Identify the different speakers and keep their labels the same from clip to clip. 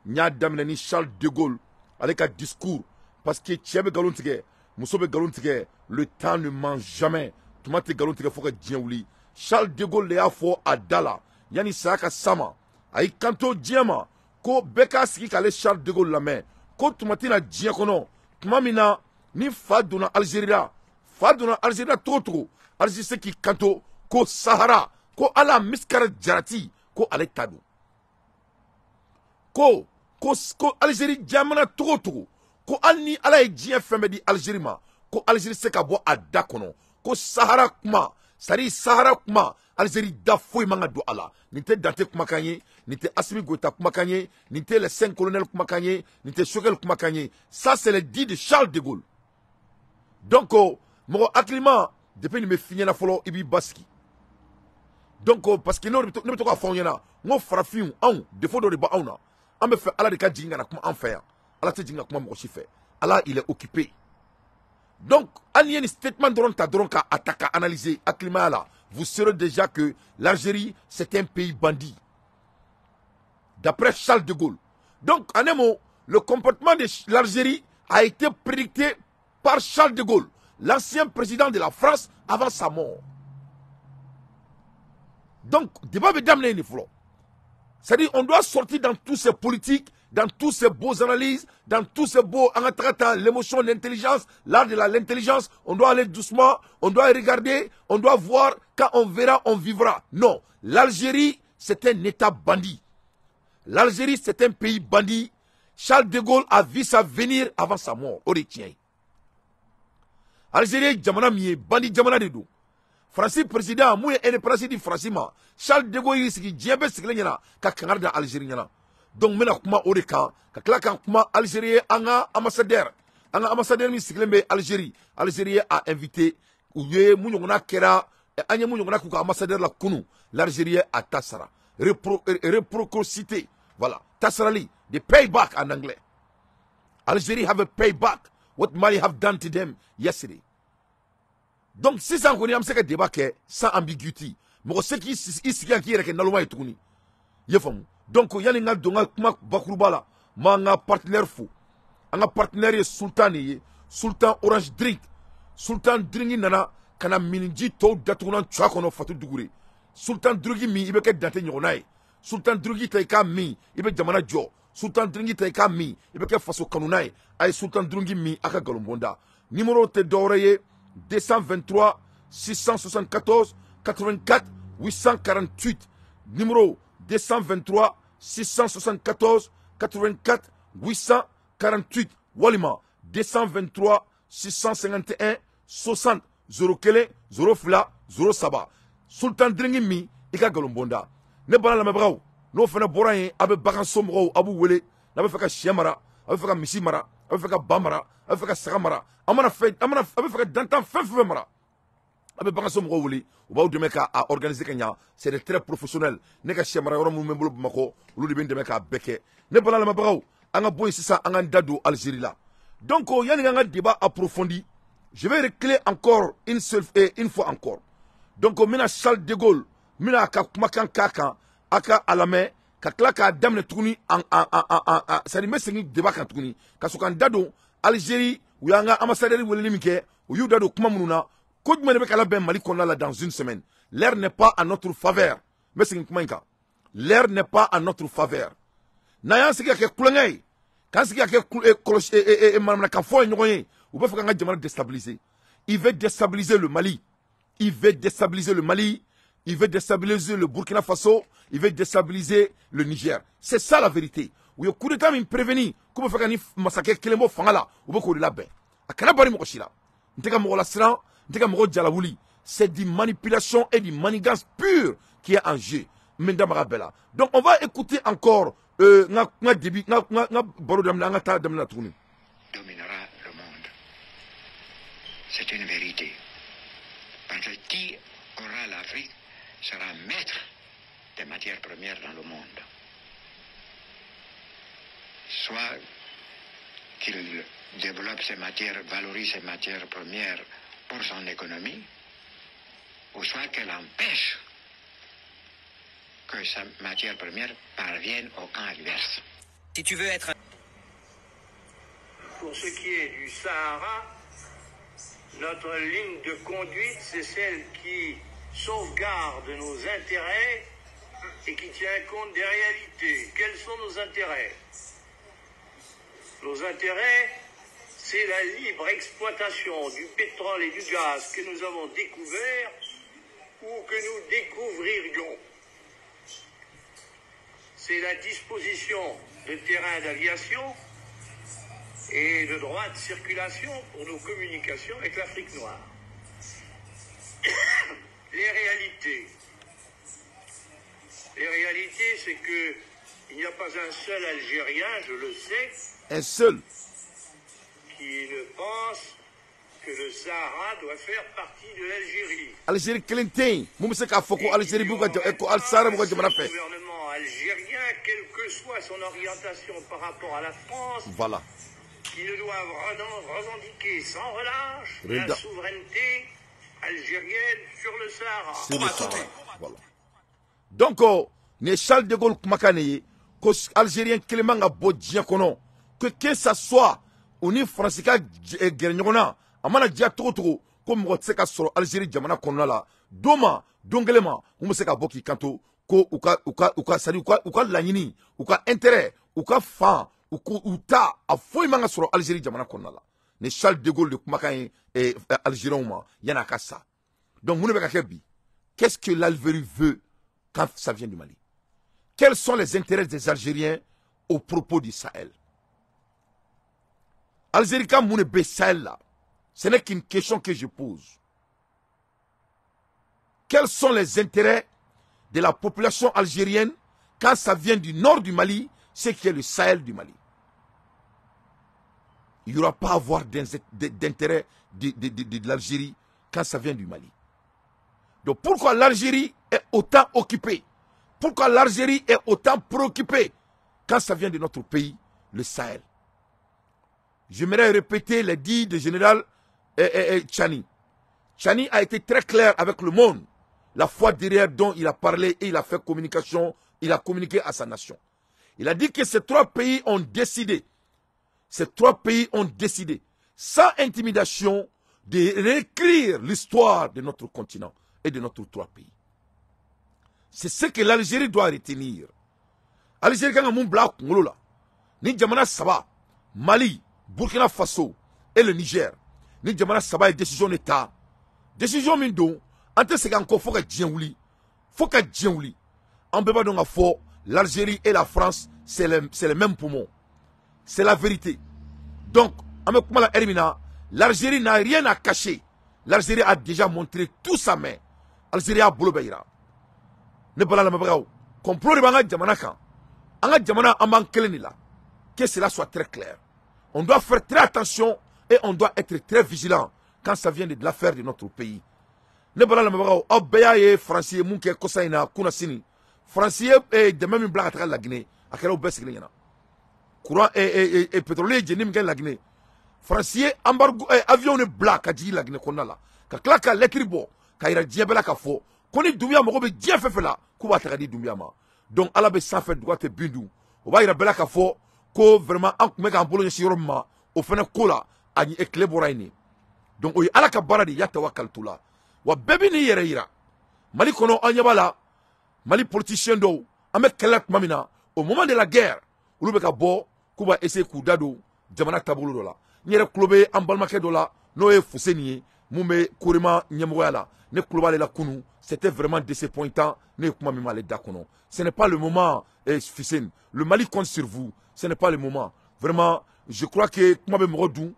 Speaker 1: N y'a daminɛ ni Charles de Gaulle ale ka discours, parce que cɛ bɛ nkalon tigɛ, muso bɛ nkalon tigɛ, le temps ne ment jamais. Tuma tɛ nkalon tigɛ fo ka diɲɛ wuli. Charles de Gaulle de y'a fɔ a da la yanni saya ka s'a ma, a y'i kanto diɲɛ ma ko bɛɛ k'a sigi k'ale Charles de Gaulle lamɛn, ko tuma tɛna diɲɛ kɔnɔ tuma min na ni fa donna Algérie la, fa donna Algérie la cogo o cogo, Algérie se k'i kanto ko Sahara, ko ala miskara jarati, ko ale ta don, ko Algérie jamana cogo o cogo, ko hali ni ala ye diɲɛ fɛn bɛɛ di Algérie ma, ko Algérie se ka bɔ a da kɔnɔ ko Sahara kuma, c'est-à-dire Sahara kuma, Algérie da foyi man ka don a la. Nin tɛ Dante kumakan ye, nin tɛ Assimi Goïta kumakan ye, nin tɛ les cinq colonels kumakan ye, nin tɛ Choguel kumakan ye. Ça, c'est le dit de Charles de Gaulle. Donc mɔgɔ hakilima, depuis nin bɛ f'i ɲɛna fɔlɔ, i b'i basigi. Donc parce que ne bɛ to k'a fɔ aw ɲɛna n ko farafinw, anw défaut dɔ de b'anw na. An bɛ fɛ ala de ka jigin ka na kuma an fɛ yan. Ala tɛ jigin ka kuma mɔgɔ si fɛ. Ala, il est occupé. Donc hali n'i ye nin statement dɔrɔn ta dɔrɔn k'a ta ka analyser hakilimaya la, vous saurez déjà que l'Algérie, c'est un pays bandit, d'après Charles de Gaulle. Donc en un mot, le comportement de l'Algérie a été prédicté par Charles de Gaulle, l'ancien président de la France, avant sa mort. Donc débat bɛ daminɛ nin fɔlɔ. C'est-à-dire, on doit sortir dans tous ces politiques, dans tous ces beaux analyses, dans tous ces beaux, en traitant l'émotion, l'intelligence, l'art de l'intelligence. On doit aller doucement, on doit regarder, on doit voir, quand on verra, on vivra. Non, l'Algérie, c'est un État bandit. L'Algérie, c'est un pays bandit. Charles de Gaulle a vu ça venir avant sa mort. O de tiɲɛ ye. Algérie jamana min ye, bandit jamana de don. Faransi président mun ye indépendance di Faransi ma, Charles de Gaulle y'i sigi diɲɛ bɛɛ sigilen ɲɛna ka kangari da Algérie ɲɛna. Donc n bɛna kuma o de kan, ka tila ka kuma Algérie ye, an ka ambassadeur, an ka ambassadeur min sigilen bɛ Algérie, Algérie ye a invité. U ye mun ɲɔgɔnna kɛra, an ye mun ɲɔgɔnna k'u ka ambassadeur la kunun, l'Algérie ye a ta sara. Réciprocité, voilà, ta sarali, the payback en anglais. Algérie have a payback what Mali have done to them yesterday. Donc sisan kɔni, an bɛ se ka débat kɛ sans ambiguïté. Mɔgɔ se k'i sigi yan k'i yɛrɛ kɛ naloma ye tuguni, i ye faamu. Donc yanni n ka don n ka kuma bakuruba la, n b'an ka partenaire fo. An ka partenaire ye Sultan de ye, Sultan Orange Drink. Sultan Drink nana ka na miniji tɔw datugunan cuwa kɔnɔ Fatu Dugure. Sultan Drink min, i bɛ kɛ Dante ɲɔgɔnna ye. Sultan Drink ta i k'a min, i bɛ jamana jɔ. Sultan Drink ta i k'a min, i bɛ kɛ faso kanuna ye. A ye Sultan Drink min, a ka nkalon numéro tɛ dɔwɛrɛ ye: 223 674 84 848. Numéro 223 674 84 848 walima 223 651 60 01 02 03. Sultan Drink min, i ka nkalon bonda. Ne bana lamɛnbagaw, n'o fana bɔra yen, a bɛ bagan somɔgɔw, a b'u wele n'a bɛ fɛ ka sɛ mara, a bɛ fɛ ka misi mara, a bɛ fɛ ka ba mara, a bɛ fɛ ka saga mara, a mana fɛn, a mana, a bɛ fɛ ka dantan fɛn fɛn mara, a bɛ baganso mɔgɔw wele, u b'aw dɛmɛ k'a organiser ka ɲa. C'est des très professionnels. Ne ka sɛ mara yɔrɔ minnu bɛ n bolo Bamakɔ, olu de bɛ n dɛmɛ k'a bɛɛ kɛ. Ne bala lamɛnbagaw, an ka bɔ yen sisan, an k'an da don Algérie la. Donc yanni an ka débat approfondi, je vais reculer encore une seule et une fois encore. Donc n bɛna Charles de Gaulle, n bɛna a ka kumakan k'a kan, a ka a lamɛn, ka tila k'a daminɛ tuguni en en en en en c'est à dire n bɛ segin débat kan tuguni, ka sɔrɔ ka n da don Algérie. U y'an ka ambassadeur weleli min kɛ, u y'u da don kuma minnu na, ko jumɛn de bɛ ka labɛn Mali kɔnɔna la dans une semaine. L'heure n'est pas à notre faveur. N bɛ segin kuma in kan: l'heure n'est pas à notre faveur. N'an y'an sigi ka kɛ kulonkɛ ye, k'an sigi ka kɛ kɔlɔsi manamanakan fɔ ye ɲɔgɔn ye, u bɛ fɛ k'an ka jamana déstabiliser. Il veut déstabiliser le Mali, il veut déstabiliser le Mali, il veut déstabiliser le Burkina Faso, il veut déstabiliser le Niger. C'est ça la vérité. U ye coup d'état min prévenu k'u bɛ fɛ ka ni masakɛ kelen bɔ fanga la, u bɛ k'o de labɛn. A kana bari mɔgɔ si la. N tɛ ka mɔgɔ lasiran, n tɛ ka mɔgɔ jalawuli. C'est du manipulation et du manigance pure qui est en jeu. N bɛ n da maga bɛɛ la. Donc on va écouter encore n ka début, n ka baro daminɛ, an ka taa daminɛ la tuguni.
Speaker 2: Dominera le monde. C'est une vérité. Parce que qui aura l'Afrique sera maître des matières premières dans le monde. Soit qu'il développe ses matières, valorise ses matières premières pour son économie, ou soit qu'elle empêche que sa matière première parvienne au camp adverse.
Speaker 3: Si tu veux être...
Speaker 4: Pour ce qui est du Sahara, notre ligne de conduite, c'est celle qui sauvegarde nos intérêts et qui tient compte des réalités. Quels sont nos intérêts? Nos intérêts, c'est la libre exploitation du pétrole et du gaz que nous avons découvert ou que nous découvririons. C'est la disposition de terrains d'aviation et de droits de circulation pour nos communications avec l'Afrique noire. Les réalités. Les réalités, c'est que il n'y a pas un seul Algérien, je le sais,
Speaker 1: un seul,
Speaker 4: qui ne pense que le Sahara doit faire partie de l'Algérie.
Speaker 1: Algérie kelen tɛ yen mun bɛ se k'a fɔ ko Algérie b'u ka ko Sahara b'u ka jamana fɛ.
Speaker 4: Le gouvernement algérien, quelle que soit son orientation par rapport à la France,
Speaker 1: voilà,
Speaker 4: qui ne doivent revendiquer sans relâche la souveraineté algérienne sur le Sahara.
Speaker 1: Sur le Sahara. Voilà. Donc, ni Charles de Gaulle kumakan de ye ko Algérien kelen man ka bɔ diɲɛ kɔnɔ, que ça soit u ni Faransi ka gɛrɛ ɲɔgɔn na, a mana diya cogo cogo, ko mɔgɔ tɛ se ka sɔrɔ Algérie jamana kɔnɔna la don ma don kelen ma mun bɛ se ka bɔ k'i kanto ko u ka u ka u ka c'est à dire u ka laɲini, u ka intérêt, u ka fan, u ko u ta a foyi man ka sɔrɔ Algérie jamana kɔnɔna la. Ni Charles de Gaulle de kumakan ye Algériens ma yan'a ka sa. Donc mun de bɛ ka kɛ bi? Qu'est-ce que l'Algérie veut quand ça vient du Mali? Quels sont les intérêts des Algériens au propos du Sahel? Algérie ka mun de bɛ Sahel la? Ce n'est qu'une question que je pose. Quels sont les intérêts de la population algérienne quand ça vient du nord du Mali, ce qui est le Sahel du Mali? Il n'y aura pas à avoir d'intérêt de l'Algérie quand ça vient du Mali. Donc pourquoi l'Algérie est autant occupée? Pourquoi l'Algérie est autant préoccupée quand ça vient de notre pays, le Sahel? J'aimerais répéter les dits du général Tchiani. Tchiani a été très clair avec le monde. La fois derrière dont il a parlé et il a fait communication, il a communiqué à sa nation. Il a dit que ces trois pays ont décidé, ces trois pays ont décidé, sans intimidation, de réécrire l'histoire de notre continent et de notre trois pays. C'est ce que l'Algérie doit retenir. Algérie kan ka mun bila a kunkolo la? Ni jamana saba, Mali, Burkina Faso et le Niger, ni jamana saba ye décision de ta, décision min don, an tɛ segin an kɔ fo ka diɲɛ wuli, fo ka diɲɛ wuli. An bɛɛ b'a dɔn k'a fɔ l'Algérie et la France, c'est les mêmes poumons. C'est la vérité. Donc, an bɛ kuma la heure min na, l'Algérie n'a rien à cacher. L'Algérie a déjà montré tout sa main. Algérie y'a bolo bɛɛ yira. Ne bala lamɛnbagaw, complot de b'an ka jamana kan. An ka jamana, an b'an kelen de la. Que cela soit très clair. On doit faire très attention et on doit être très vigilant quand ça vient de l'affaire de notre pays. Ne bala lamɛnbagaw, aw bɛɛ y'a ye Faransi ye mun kɛ kɔsa in na kunasini. Faransi ye dɛmɛ min bila ka taga Laginɛ, a kɛra u bɛɛ sigilen ɲɛna. Courant et pétrole ye jeni min kɛ Laginɛ. Faransi ye embargo avion de bila ka jigin Laginɛ kɔnɔna la. Ka tila ka lettre bɔ ka yira diɲɛ bɛɛ la ka fɔ ko ni Doumbouya mago bɛ diɲɛ fɛn fɛn la, k'u b'a ta ka di Doumbouya ma. Donc Ala bɛ sanfɛ duga tɛ bin dun. O b'a yira bɛɛ la ka fɔ ko vraiment an tun bɛ k'an bolo ɲɛsin yɔrɔ min ma, o fana ko la a tile bɔra yen de. Donc o ye Ala ka baara de ye, yatawakalitu la. Wa bɛɛ bɛ n'i yɛrɛ yira. Mali kɔnɔ, an ɲɛ b'a la, Mali politicien dɔw, an bɛ kɛlɛ la tuma min na, au moment de la guerre, olu bɛ ka bɔ k'u b'a essayer k'u da don jamana taabolo dɔ la. N yɛrɛ tulo bɛ an balimakɛ dɔ la, n'o ye Fuseni ye, mun bɛ Korema ɲɛmɔgɔya la. Ne tulo b'ale la kunun, c'était vraiment disappointant. Ne ye kuma min m'ale da kɔnɔ. Ce n'est pas le moment, Fuseni. Le Mali compte sur vous. Ce n'est pas le moment. Vraiment, je crois que kuma bɛ mɔgɔ dun,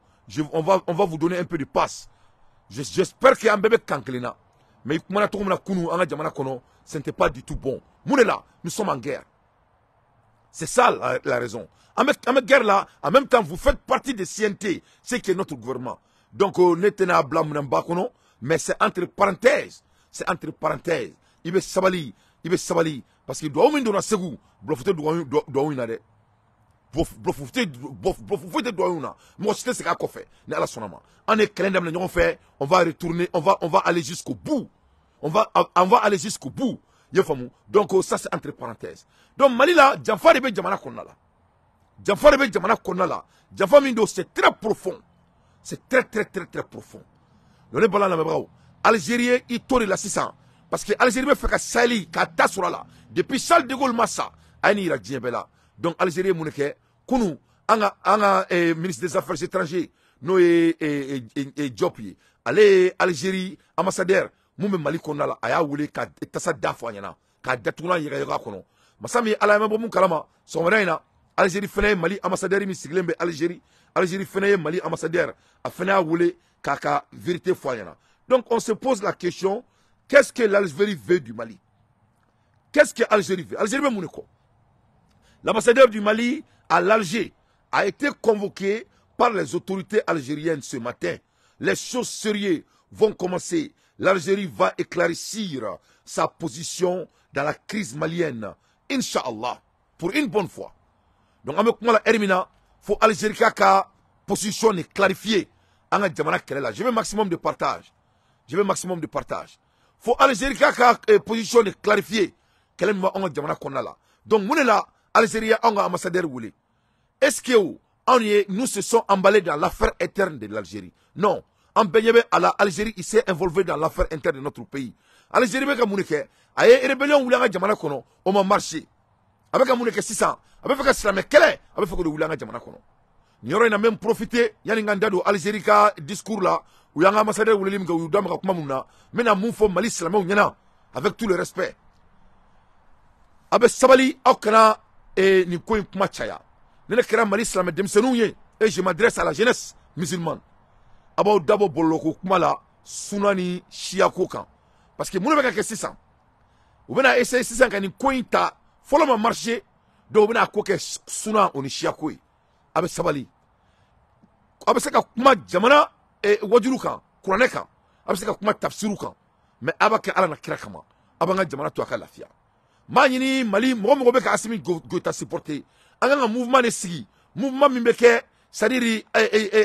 Speaker 1: on va vous donner un peu de passe. J'espère que an bɛɛ bɛ kan kelen na. Mais i kumana cogo min na kunun an ka jamana kɔnɔ, ce n'était pas du tout bon. Mun de la? Nous sommes en guerre. C'est ça la raison. An bɛ guerre là, en même temps, vous faites partie de CNT, ce qui est notre gouvernement. Donc, ne tɛna bila minɛnba kɔnɔ, mais c'est entre parenthèses. C'est entre parenthèses. I bɛ sabali, i bɛ sabali. Parce que duwawu min donna Segu, bluff tɛ duwawu in na dɛ. Bluff tɛ, bluff foyi tɛ duwawu in na. Mɔgɔ si tɛ segin a kɔfɛ, ni Ala sɔnna ma. An ye kɛlɛ daminɛ ɲɔgɔn fɛ, on va retourner, on va aller jusqu'au bout. On va aller jusqu'au bout. I ye faamu? Donc, ça c'est entre parenthèses. Donc, Mali la, janfa de bɛ jamana kɔnɔna la. Janfa de bɛ jamana kɔnɔna la, janfa min don, c'est très profond, c'est très très très très profond. Donc ne bala lamɛnbagaw, Algérie ye i to de la sisan, parce que Algérie bɛ fɛ ka Sahel k'a ta sɔrɔ a la. Depuis Charles de Gaulle ma sa, a ye nin yira diɲɛ bɛɛ la. Donc Algérie ye mun de kɛ kunun? An ka ministre des Affaires étrangères, n'o ye Diop ye, ale ye Algérie ambassadeur mun bɛ Mali kɔnɔna la, a y'a wele ka tasa da fɔ a ɲɛna k'a datugu n'a yɛgɛyɛgɛ kɔnɔ. Masa min Ala ye, ma bɔ mun kalama, sɔgɔmada in na, Algérie fana ye Mali ambassadeur min sigilen bɛ Algérie, Algérie fana ye Mali ambassadeur, a fana y'a wele k'a ka vérité fɔ a ɲɛna. Donc on se pose la question: qu'est-ce que l'Algérie veut du Mali? Qu'est-ce que Algérie veut? Algérie bɛ mun de kɔ? L'ambassadeur du Mali à l'Alger a été convoqué par les autorités algériennes ce matin. Les choses sérieuses vont commencer. L'Algérie va éclaircir sa position dans la crise malienne. Inch'Allah. Pour une bonne fois. Donc, an bɛ kuma la heure min na, fo Algérie ka position de clarifier an ka jamana kɛlɛ la. Je veux maximum de partage. Je veux maximum de partage. Fo Algérie ka position de clarifier kɛlɛ min b'anw ka jamana kɔnɔna la. Donc, mun de la Algérie ye anw ka ambassadeur wele? Est-ce que anw ye, nous se sommes emballés dans l'affaire interne de l'Algérie? Non. An bɛɛ ɲɛ bɛ a la, Algérie, il s'est involvé dans l'affaire interne de notre pays. Algérie bɛ ka mun de kɛ? A ye rébellion wuli an ka jamana kɔnɔ, o ma marché. A bɛ ka mun de kɛ sisan? A bɛ fɛ ka silamɛ kɛlɛ, a bɛ fɛ k'o de wuli an ka jamana kɔnɔ. Nin yɔrɔ in na, n bɛ n profiter yanni n ka n da don Algérie ka discours la. U y'an ka ambassadeur weleli min kɛ, u y'u da maga kuma mun na, n bɛna mun fɔ Mali silamɛw ɲɛna avec tout le respect. A bɛ sabali, aw kana nin ko in kuma caya. Ne kɛra Mali silamɛ denmisɛnninw ye, et je m'adresse à la jeunesse musulmane, a b'aw dabɔ bɔlɔlɔko kuma la suna ni siyako kan, parce que mun de bɛ ka kɛ sisan? U bɛna essayer sisan ka nin ko in ta, fɔlɔ ma marché, donc u bɛna ko kɛ suna o ni siyako ye. A bɛ sabali, a bɛ se ka kuma jamana wajulu kan, kuranɛ kan, a bɛ se ka kuma tafsiru kan, mais a b'a kɛ Ala na kira kama. A b'an ka jamana to a ka lafiya. N b'a ɲini Mali mɔgɔ mɔgɔ bɛ ka Assimi Goïta supporter, an kan ka mouvement de sigi, mouvement min bɛ kɛ, c'est à dire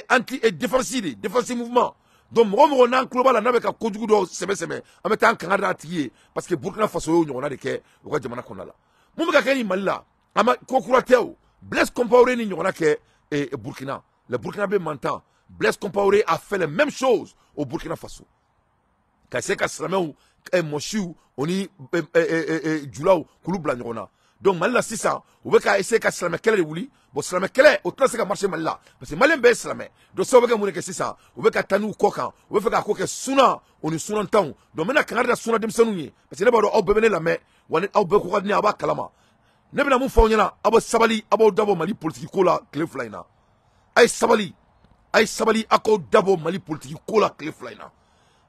Speaker 1: anti défense de défense mouvement. Donc mɔgɔ mɔgɔ n'an tulo b'a la n'a bɛ ka kojugu dɔw sɛbɛ sɛbɛ, an bɛ taa an kanga d'a tigi ye, parce que Burkina Faso y'o ɲɔgɔnna de kɛ u ka jamana kɔnɔna la. Mun bɛ ka kɛ nin Mali la, a ma ko kura tɛ o. Blaise Compaoré ni ɲɔgɔnna kɛ Burkina. Le Burkinabé mentant Blaise Compaoré a fait la même chose au Burkina Faso, ka se ka silamɛw, mɔsiw o ni julaw k'olu bila ɲɔgɔn na. Donc Mali la sisan, u bɛ ka essayer ka silamɛ kɛlɛ de wuli. Bon, silamɛ kɛlɛ, o tɛna se ka marcher Mali la, parce que malien bɛɛ ye silamɛ. Donc sababu bɛ kɛ mun de kɛ sisan? U bɛ ka taa n'u kɔ kan, u bɛ fɛ k'a ko kɛ suna o ni sunantanw. Donc n bɛna kangari da suna denmisɛnninw ye, parce que ne b'a dɔn aw bɛɛ bɛ ne lamɛn, wa ni aw bɛɛ ko ka di ne ye, aw b'a kalama. Ne bɛna mun fɔ aw ɲɛna? Aw bɛ sabali, aw b'aw dabɔ Mali politiki ko la tile 2 in na. A ye sabali, a ye sabali, aw k'aw dabɔ Mali politiki ko la tile 2 in na.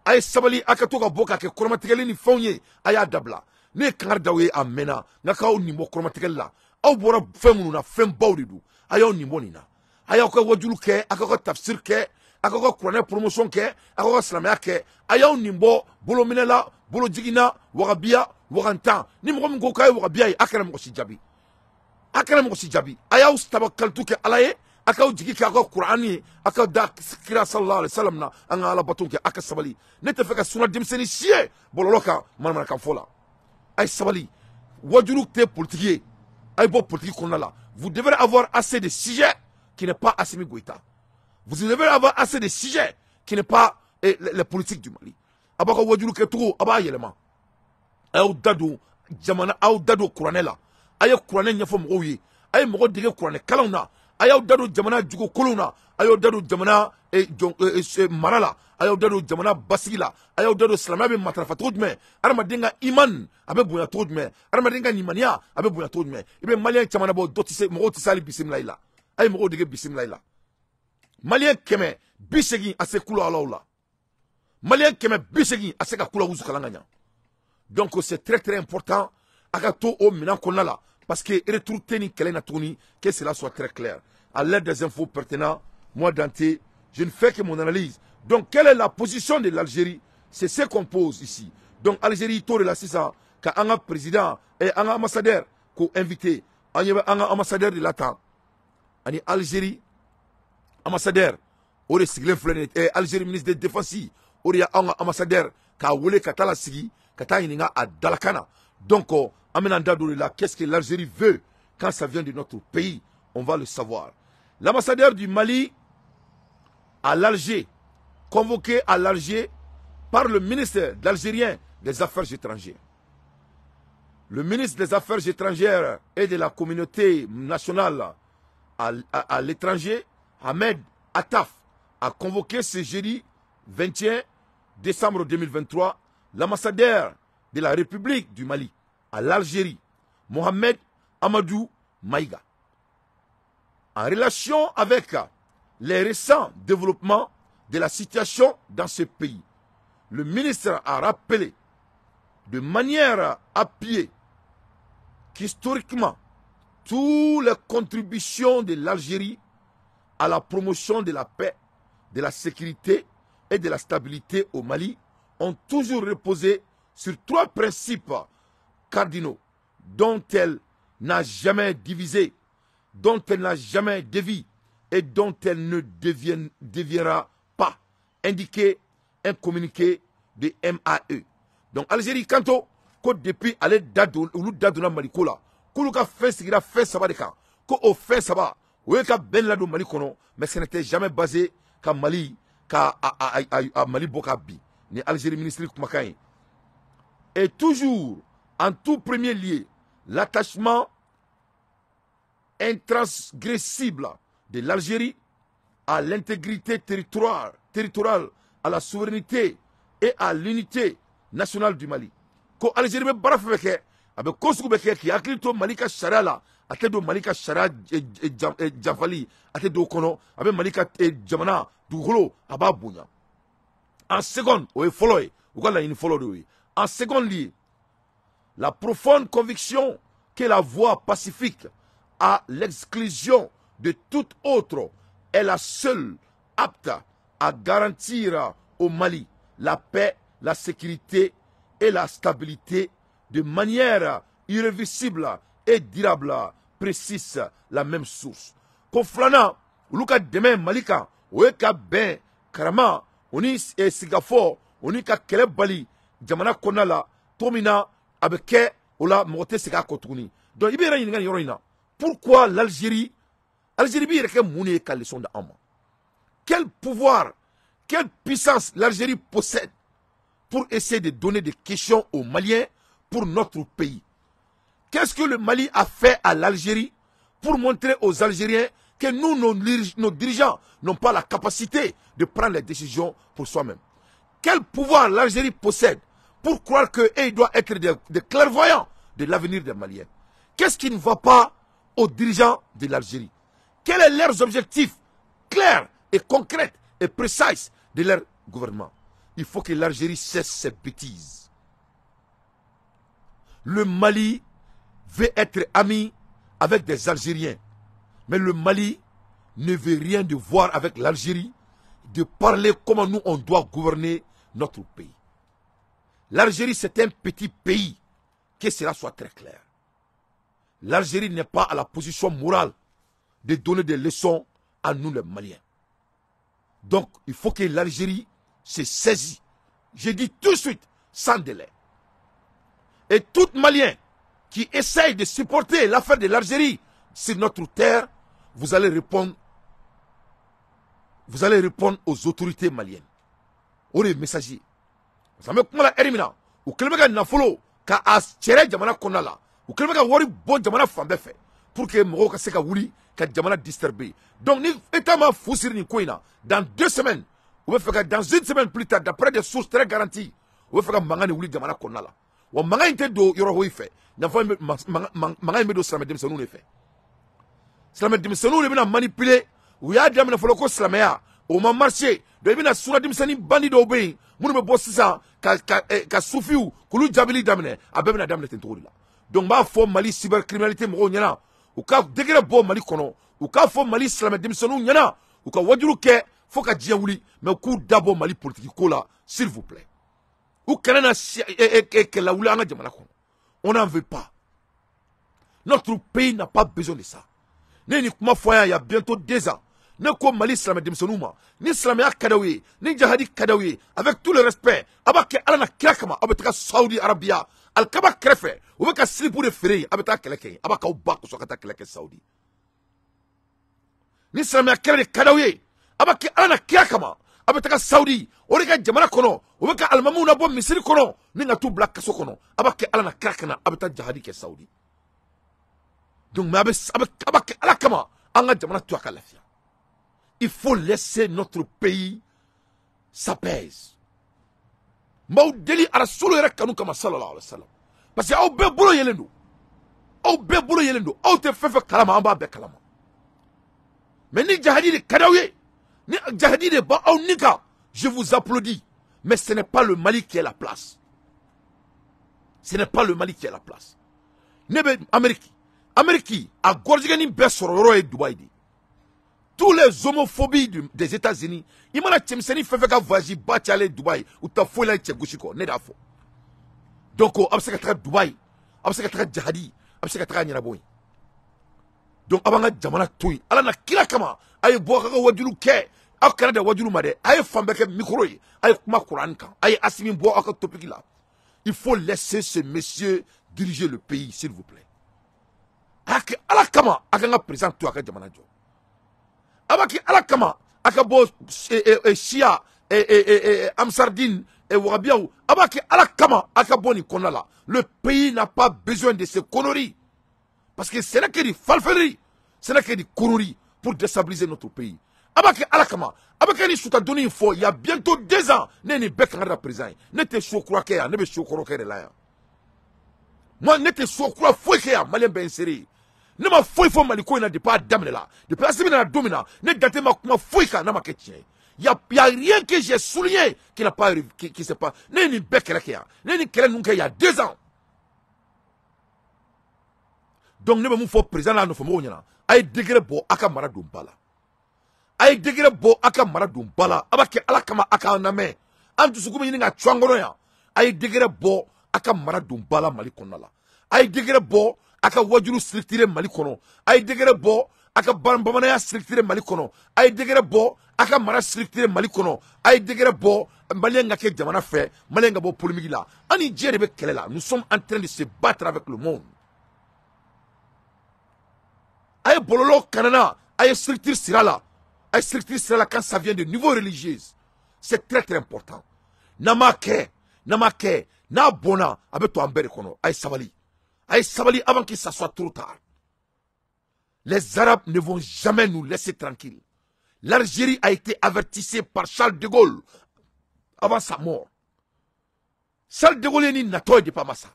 Speaker 1: A ye sabali, a ka to ka bɔ k'a kɛ kɔrɔmatigɛli ni fɛnw ye, a y'a dabila. Ne ye kangari d'aw ye a mɛnna, nka k'aw nin bɔ kɔrɔmatigɛli la. Aw bɔra fɛn minnu na, fɛn baw de don. A y'aw nin bɔ nin na, a y'aw ka wajulu kɛ, a k'aw ka tafsir kɛ, a k'aw ka kuranɛ promotion kɛ, a k'aw ka silamɛya kɛ. A y'aw nin bɔ bolominɛ la, bolojiginna, wagabiya, wagantan. Ni mɔgɔ min ko k'a ye wagabiya ye, a kana mɔgɔ si jaabi, a kana mɔgɔ si jaabi. A y'aw tabakalitu kɛ Ala ye, a k'aw jigi kɛ aw ka kuranɛ ye, a ka da kira sallallahu alaihi wasallam na, an ka Ala bato kɛ. A ka sabali, ne tɛ fɛ ka suna denmisɛnnin si ye bɔlɔlɔ kan manamanakan fɔ la. A ye sabali, wajulu tɛ politiki ye, a ye bɔ politiki kɔnɔna la. Vous devez avoir assez de sujets qui n'est pas Assimi Goïta. Vous devez avoir assez de sujets qui n'est pas la politique du Mali. A b'aw ka wajulu kɛcogo, a b'a yɛlɛma. A y'aw da don jamana, aw da don kuranɛ la, a ye kuranɛ ɲɛfɔ mɔgɔw ye, a ye mɔgɔ dege kuranɛ kalanw na. A y'aw da don jamana jugu kolonw na, a y'aw da don jamana mara la, a y'aw da don jamana basigi la, a y'aw da don silamɛya bɛ matarafa cogo jumɛn, adamaden ka iman a bɛ bonya cogo jumɛn, adamaden ka limaniya a bɛ bonya cogo jumɛn. I bɛ malien caman bɔ, dɔ tɛ se, mɔgɔw tɛ se hali bisimila i la. A ye mɔgɔw dege bisimila i la. Malien 180 a se kulo alaw la, malien 180 a se ka kula wusu kalan ka ɲa. Donc c'est très très important, a ka to o minɛn kɔnɔna la, parce que retour tɛ nin kɛlɛ in na tuguni. Que cela soit très clair. À l'aide des infos pertinentes, moi Dante, je ne fais que mon analyse. Donc quelle est la position de l'Algérie? C'est ce qu'on pose ici. Donc Algérie to de la sisan ka an ka président et an ka ambassadeur k'o invité. An ɲɛ bɛ an ka ambassadeur de la tan, ani Algérie ambassadeur o de sigilen filɛ nin ye. Algérie ministre de défense, o de y'anw ka ambassadeur k'a wele ka taa la sigi ka taa ɲininka a dalakan na. Donc an bɛna an da don o de la. Qu'est-ce que l'Algérie veut quand ça vient de notre pays? On va le savoir. L'ambassadeur du Mali à l'Alger, convoqué à l'Alger par le ministre algérien des Affaires étrangères. Le ministre des Affaires étrangères et de la communauté nationale à l'étranger, Ahmed Attaf, a convoqué ce jeudi 21 décembre 2023 l'ambassadeur de la République du Mali à l'Algérie, Mohamed Amadou Maïga. En relation avec les récents développements de la situation dans ce pays, le ministre a rappelé de manière appuyée qu'historiquement, toutes les contributions de l'Algérie à la promotion de la paix, de la sécurité et de la stabilité au Mali ont toujours reposé sur trois principes cardinaux dont elle n'a jamais divisé, dont elle n'a jamais dévié et dont elle ne déviera pas, indiqué un communiqué de MAE. Donc Algérie kanto ko depuis ale da don olu da donna Mali ko la k'olu ka fɛn sigira fɛn saba de kan ko o fɛn saba o ye ka bɛn ladon Mali kɔnɔ, mais ce n'était jamais basé ka Mali ka a Mali bɔ ka bin ni Algérie ministre kumakan ye. Et toujours en tout premier lieu l'attachement intransgressible de l'Algérie à l'intégrité territoriale, à la souveraineté et à l'unité nationale du Mali. Ko Algérie bɛ baara fɛn fɛn kɛ, a bɛ ko sugu bɛɛ kɛ k'i hakili to Mali ka sariya la, a tɛ don Mali ka sariya janfali, a tɛ don o kɔnɔ, a bɛ Mali ka jamana dugukolo a b'a bonya. En seconde, o ye fɔlɔ ye, u ka laɲini fɔlɔ de y'o ye. En second lieu, la profonde conviction que la voie pacifique à l'exclusion de toute autre est la seule apte à garantir au Mali la paix, la sécurité et la stabilité de manière irréversible et durable, précise la même source. Ko filanan, olu ka dɛmɛ Mali kan, o ye ka bɛn karama o ni sigikafɔ o ni ka kɛlɛ bali jamana kɔnɔna la cogo min na a bɛ kɛ o la mɔgɔ tɛ segin a kɔ tuguni. Donc i bɛ yɛrɛ ɲininka nin yɔrɔ in na, pourquoi l'Algérie, Algérie b'i yɛrɛ kɛ mun de ye ka leçon di an ma? Quel pouvoir, quelle puissance l'Algérie possède pour essayer de donner des questions aux Maliens pour notre pays? Qu'est-ce que le Mali a fait à l'Algérie pour montrer aux Algériens que nous, nos dirigeants, n'ont pas la capacité de prendre les décisions pour soi-même? Quel pouvoir l'Algérie possède pour croire qu'ils doivent être des clairvoyants de l'avenir des Maliens? Qu'est-ce qui ne va pas aux dirigeants de l'Algérie? Quels sont leurs objectifs clairs et concrets et précis de leur gouvernement? Il faut que l'Algérie cesse ses bêtises. Le Mali veut être ami avec des Algériens, mais le Mali ne veut rien de voir avec l'Algérie, de parler comment nous on doit gouverner notre pays. L'Algérie, c'est un petit pays, que cela soit très clair. L'Algérie n'est pas à la position morale de donner des leçons à nous les Maliens. Donc, il faut que l'Algérie se saisisse. Je dis tout de suite, sans délai. Et tout Malien qui essaye de supporter l'affaire de l'Algérie sur notre terre, vous allez répondre aux autorités maliennes. O de ye message ye. Parce que an bɛ kuma la heure min na, u kɛlen bɛ ka nafolo ka a cɛrɛ jamana kɔnɔna la, u kɛlen bɛ ka wari bɔ jamana fan bɛɛ fɛ pour que mɔgɔw ka se ka wuli ka jamana disturber. Donc ni État ma fu siri nin ko in na, dans 2 semaines, u bɛ fɛ ka, dans une semaine plus tard, d'après des sources très garanties, u bɛ fɛ ka mankan de wuli jamana kɔnɔna la. Wa mankan in tɛ don yɔrɔ foyi fɛ, nafa in bɛ mankan in bɛ don silamɛ denmisɛnninw de fɛ. Silamɛ denmisɛnninw de bɛna manipuler. U y'a daminɛ fɔlɔ ko silamɛya, o ma marché. Donc i bɛna sura denmisɛnnin bandi dɔw bɛ yen minnu bɛ bɔ sisan ka sufiw k'olu jaabili daminɛ, a bɛɛ bɛna daminɛ ten cogo de la. Donc n b'a fɔ Mali cybercriminalité mɔgɔw ɲɛna, u ka degré bɔ Mali kɔnɔ, u k'a fɔ Mali silamɛ denmisɛnninw ɲɛna, u ka wajulu kɛ fo ka diɲɛ wuli, mais u k'u dabɔ Mali politique ko la, s'il vous plaît. U kana na kɛlɛ wuli an ka jamana kɔnɔ. On n'en veut pas. Notre pays n'a pas besoin de ça. Ne ni kuma fɔ yan il y a bientôt 2 ans. Ne ko Mali silamɛ denmisɛnninw ma, ni silamɛya ka d'aw ye, ni jahadi ka d'aw ye, avec tout le respect, a b'a kɛ Ala na kira kama, aw bɛ taga Saudi Arabia, Alikaba kɛrɛfɛ, u bɛ ka silipu de feere yen, a bɛ taa kɛlɛ kɛ yen, a b'a k'aw ba kosɔn ka taa kɛlɛ kɛ Saudi. Ni silamɛya kɛlɛ de ka d'aw ye, a b'a kɛ Ala na kira kama. A bɛ taga Saudi, o de ka jamana kɔnɔ, o bɛ ka alimamuw labɔ misiri kɔnɔ ni ka t'u bila kaso kɔnɔ. A b'a kɛ Ala na kira kana, a bɛ taa jahadi kɛ Saudi. Donc mais a b'a kɛ Ala kama, an ka jamana to a ka lafiya. Il faut laisser notre pays s'apaise. N b'aw deli Arasulu yɛrɛ kanu kama sallallahu alaihi wa sallam. Parce que aw bɛɛ bolo yelen don. Aw bɛɛ bolo yelen don. Aw tɛ fɛn fɛn kalama, an b'a bɛɛ kalama. Mais ni jahadi de ka d'aw ye, ni jahadi de b'aw ni kan, je vous applaudis. Mais ce n'est pas le Mali qui est la place. Ce n'est pas le Mali qui est la place. Ne bɛ Amérique. Amérique a gorjigɛni bɛɛ sɔrɔ yɔrɔ ye Dubaï de. Tous les homophobies des États-Unis, i mana cɛmisɛnnin fɛn fɛn ka voyage ba cayalen Dubaï, u tɛ foyi la cɛ gosi kɔ, ne de y'a fɔ. Donc a bɛ se ka taga Dubaï, a bɛ se ka taga jahadi, a bɛ se ka taga ɲɛnabɔ yen. Donc a b'an ka jamana to yen, Ala na kira kama, a ye bɔ a ka wajulu kɛ, aw kana da wajulu ma dɛ, a ye fan bɛɛ kɛ micro ye, a ye kuma Coran kan, a ye Assimi bɔ aw ka topic la. Il faut laisser ce monsieur diriger le pays, s'il vous plaît. A y'a kɛ Ala kama, a k'an ka président to a ka jamana jɔ. A b'a kɛ Ala kama, a ka bɔ siya Amsardine Wagabiyaw, a b'a kɛ Ala kama, a ka bɔ nin kɔnɔna la. Le pays n'a pas besoin de ces conneries. Parce que ce n'est que du falferie, ce n'est que du conneries pour déstabiliser notre pays. A b'a kɛ Ala kama, a bɛ kɛ ni sutadonni in fɔ, il y a bientôt 2 ans, ne ni bɛɛ kan ka da président ye. Ne tɛ so kura kɛ yan, ne bɛ so kɔrɔ kɛ de la yan. Moi, ne tɛ so kura foyi kɛ yan, Malien bɛɛ n seere ye. Ne ma foyi fɔ Mali ko in na depuis a daminɛ la. Depuis Assimi nana don min na, ne date ma kuma foyi kan n'a ma kɛ tiɲɛ ye. Il y a rien que j'ai souligné qui n'a pas qui s'est pas. Ne ye nin bɛɛ kɛlɛ kɛ yan. Ne ye nin kɛlɛ ninnu kɛ il y a 2 ans. Donc ne bɛ mun fɔ président n'a nɔfɛmɔgɔw ɲɛna, a ye degré bɔ a ka mara don ba la. A ye degré bɔ a ka mara don ba la. A b'a kɛ Ala kama, a k'an lamɛn. An dusukun bɛ ɲini ka cu an kɔnɔ yan. A ye degré bɔ a ka mara don ba la Mali kɔnɔna la. A ye degré bɔ a ka wajulu structuré Mali kɔnɔ. A ye degré bɔ a ka bamananya structuré Mali kɔnɔ. A ye degré bɔ a ka mara structuré Mali kɔnɔ. A ye degré bɔ Malien ka kɛ jamana fɛ, Malien ka bɔ polémique la. An ni diɲɛ de bɛ kɛlɛ la. Nous sommes en train de se battre avec le monde. A ye bɔlɔlɔ kanana, a ye structure sira la. A ye structure sira la quand ça vient de niveau religieux. C'est très très important. N'a ma kɛ, n'a ma kɛ, n'a bɔnna, a bɛ to an bɛɛ de kɔnɔ. A ye sabali. A ye sabali avant que ça soit trop tard. Les Arabes ne vont jamais nous laisser tranquilles. L'Algérie a été avertissée par Charles de Gaulle avant sa mort. Charles de Gaulle ni natɔ ye depuis a ma sa.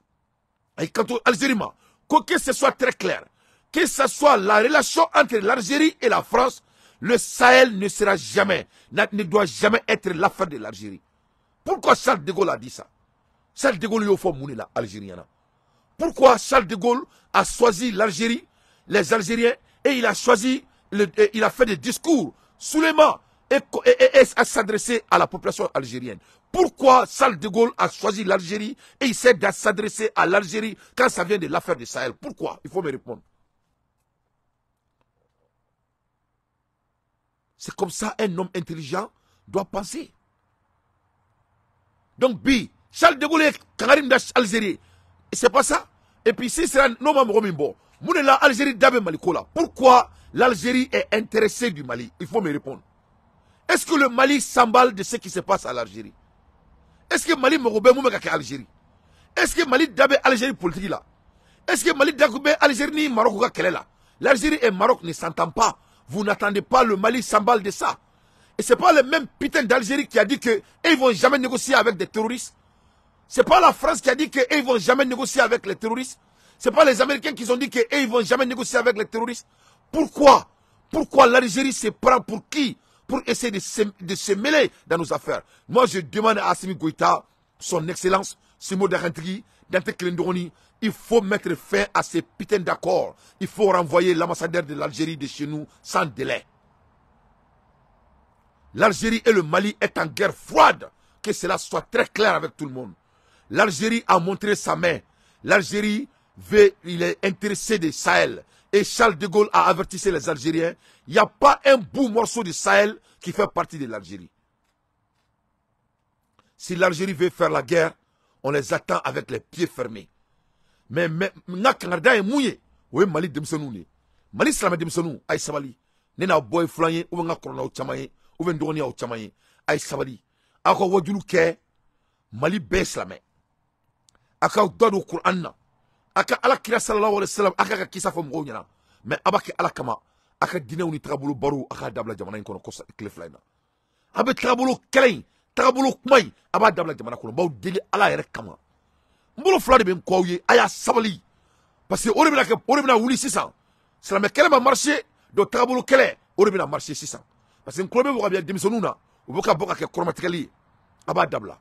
Speaker 1: A y'i kanto Algérie ma ko que ce soit très clair, que ce soit la relation entre l'Algérie et la France, le Sahel ne sera jamais, ne doit jamais être l'affaire de l'Algérie. Pourquoi Charles de Gaulle a dit ça? Charles de Gaulle y'o fɔ mun de la Algérien na? Pourquoi Charles de Gaulle a choisi l'Algérie, les Algériens, et il a choisi, il a fait des discours Souleymane et à s'adresser à la population algérienne. Pourquoi Charles de Gaulle a choisi l'Algérie et il s'est s'adresser à l'Algérie quand ça vient de l'affaire du Sahel? Pourquoi? Il faut me répondre. C'est comme ça un homme intelligent doit penser. Donc, bi, Charles de Gaulle est Karim d'Algérie. C'est pas ça. Et puis, si c'est un homme bon, l'Algérie d'Abe Malikola. Pourquoi l'Algérie est intéressée du Mali? Il faut me répondre. Est-ce que le Mali s'emballe de ce qui se passe à l'Algérie? Est-ce que Mali Morobe Moumeka Algérie? Est-ce que Mali d'Abe Algérie politique là? Est-ce que Mali d'Abe Algérie ni Maroc ou là? L'Algérie et Maroc ne s'entendent pas. Vous n'attendez pas le Mali s'emballe de ça. Et c'est pas le même putain d'Algérie qui a dit que ils vont jamais négocier avec des terroristes. C'est pas la France qui a dit qu'ils vont jamais négocier avec les terroristes. C'est pas les Américains qui ont dit qu'ils vont jamais négocier avec les terroristes. Pourquoi? Pourquoi l'Algérie se prend pour qui? Pour essayer de se mêler dans nos affaires. Moi, je demande à Assimi Goïta, son excellence, Simo Darantri, Dante Klendoroni, il faut mettre fin à ces putains d'accords. Il faut renvoyer l'ambassadeur de l'Algérie de chez nous sans délai. L'Algérie et le Mali est en guerre froide. Que cela soit très clair avec tout le monde. L'Algérie a montré sa main. L'Algérie veut, il est intéressé du Sahel. Et Charles de Gaulle a averti les Algériens. Il n'y a pas un bout morceau du Sahel qui fait partie de l'Algérie. Si l'Algérie veut faire la guerre, on les attend avec les pieds fermés. Mais n'a Canada est mouillé. Oui, Mali demsenou. Mali Slamé demsenou. Aïe Sabali. Ne n'a bɔ ye filan ye, ou bien n ka kɔrɔnaw caman ye, ou bien n dɔgɔninyaw caman ye. A ye sabali, aw ka wajulu kɛ Mali bɛɛ silamɛ. A k'aw da don Kuran na, a ka Ala kira sallallahu alaihi wasallam, a ka kisa fɔ mɔgɔw ɲɛna. Mais a b'a kɛ Ala kama, a ka diinɛw ni tagabolo barow a k'a dabila jamana in kɔnɔ kɔsa tile fila in na. A bɛ tagabolo kɛlɛ in, tagabolo kuma in, a b'a dabila jamana kɔnɔ. N b'aw deli Ala yɛrɛ kama. N bolo fila de bɛ n kɔ aw ye, a y'a sabali. Parce que o de bɛna kɛ, o de bɛna wuli sisan. Silamɛ kɛlɛ ma marché, donc tagabolo kɛlɛ o de bɛna marché sisan. Parce que n tulo bɛ wagabiya denmisɛnninw na, u bɛ ka bɔ ka kɛ kɔrɔmatigɛli ye. A b'a dabila.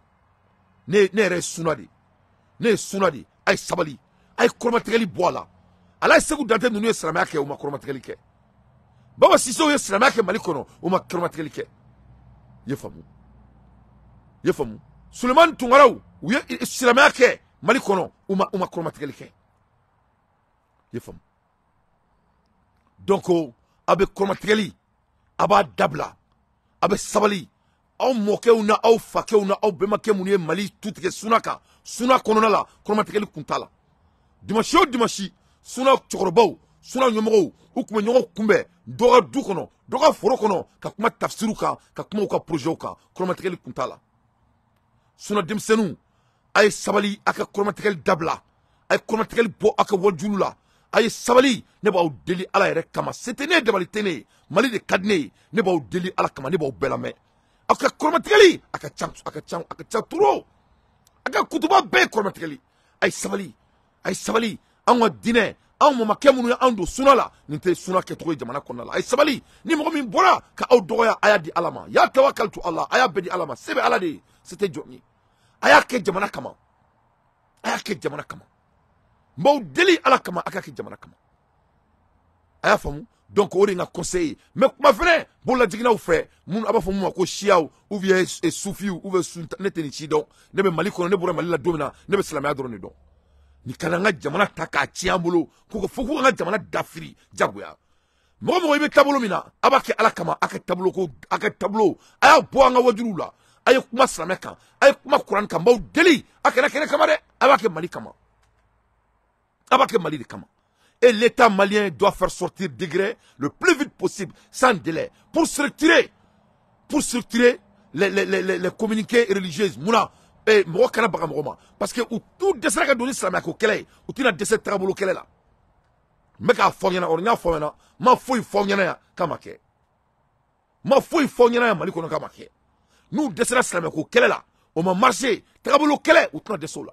Speaker 1: Ne yɛrɛ ye suna de ye. Ne ye suna de ye. A ye sabali. A ye kɔrɔmatigɛli bɔ a la. Ala ye Segu Dante ninnu ye silamɛya kɛ, u ma kɔrɔmatigɛli kɛ. Baba Sisew ye silamɛya kɛ Mali kɔnɔ, u ma kɔrɔmatigɛli kɛ. I ye faamu? I ye faamu? Sulemani Tunkaraw, u ye silamɛya kɛ Mali kɔnɔ, u ma kɔrɔmatigɛli kɛ. I ye faamu? Donc a bɛ kɔrɔmatigɛli, a b'a dabila, a bɛ sabali. Aw mɔkɛw na aw fakɛw na aw bɛnbakɛ minnu ye Mali tu tigɛ suna kan, suna kɔnɔna la, kɔrɔmatigɛli kun t'a la. Dimanche o dimanche, suna cɛkɔrɔbaw, suna ɲɛmɔgɔw, u tun bɛ ɲɔgɔn kunbɛn dɔ ka du kɔnɔ, dɔ ka foro kɔnɔ, ka kuma tafsiriw kan, ka kuma u ka projetw kan. Kɔrɔmatigɛli kun t'a la. Suna denmisɛnninw, a ye sabali, a ka kɔrɔmatigɛli dabila, a ye kɔrɔmatigɛli bɔ a ka wajulu la. A ye sabali, ne b'aw deli Ala yɛrɛ kama. Se tɛ ne ye, dabali tɛ ne ye, Mali de ka di ne ye. Ne b'aw deli Ala kama, ne b'aw bɛɛ lamɛn. A ka kɔrɔmatigɛli, a ka ca, a ka ca, a ka ca trop. A ka kutuba bɛɛ ye kɔrɔmatigɛli. A ye sabali, a ye sabali. Anw ka diinɛ, anw mamakɛ minnu ye anw don suna la, nin tɛ suna kɛcogo ye jamana kɔnɔna la. A ye sabali. Ni mɔgɔ min bɔra ka aw dɔgɔya, a y'a di Ala ma. Ya tawakkaltu Allah, a y'a bɛɛ di Ala ma. Se bɛ Ala de ye, se tɛ jɔn ye. A y'a kɛ jamana kama, a y'a kɛ jamana kama. N b'aw deli Ala kama, a k'a kɛ jamana kama. A y'a faamu? Donc o de ye n ka conseil ye. Mais kuma fɛnɛ bololajiginnaw fɛ, minnu a b'a fɔ mun ma ko siyaw ou bien sufiw ou bien sunta, ne tɛ nin si dɔn. Ne bɛ Mali kɔnɔ, ne bɔra Mali la don min na, ne bɛ silamɛya dɔrɔn de dɔn. Nin kana n ka jamana ta k'a tiɲɛ an bolo, ko fo k'an ka jamana dafiri jagoya. Mɔgɔ mɔgɔ i bɛ taabolo min na, a b'a kɛ Ala kama, a ka taabolo ko, a ka taabolo, a y'a bɔ an ka wajuruw la. A ye kuma silamɛ kan, a ye kuma Kuran kan, n b'aw deli, a kana kɛ ne kama dɛ, a b'a kɛ Mali kama. A b'a kɛ Mali de kama. Et l'État malien doit faire sortir décret le plus vite possible, sans délai, pour structurer les communiqués religieux. Mouna, eh, mɔgɔ kana baga mɔgɔ ma. Parce que u t'u dɛsɛra ka don ni silamɛya ko kɛlɛ ye, u tɛna dɛsɛ tagabolo kɛlɛ la. N bɛ k'a fɔ aw ɲɛna, or n y'a fɔ aw ɲɛna, n ma foyi fɔ aw ɲɛna yan k'a ma kɛ. N ma foyi fɔ aw ɲɛna yan Mali kɔnɔ k'a ma kɛ. N'u dɛsɛra silamɛya ko kɛlɛ la, o ma marché, tagabolo kɛlɛ, u tɛna dɛsɛ o la.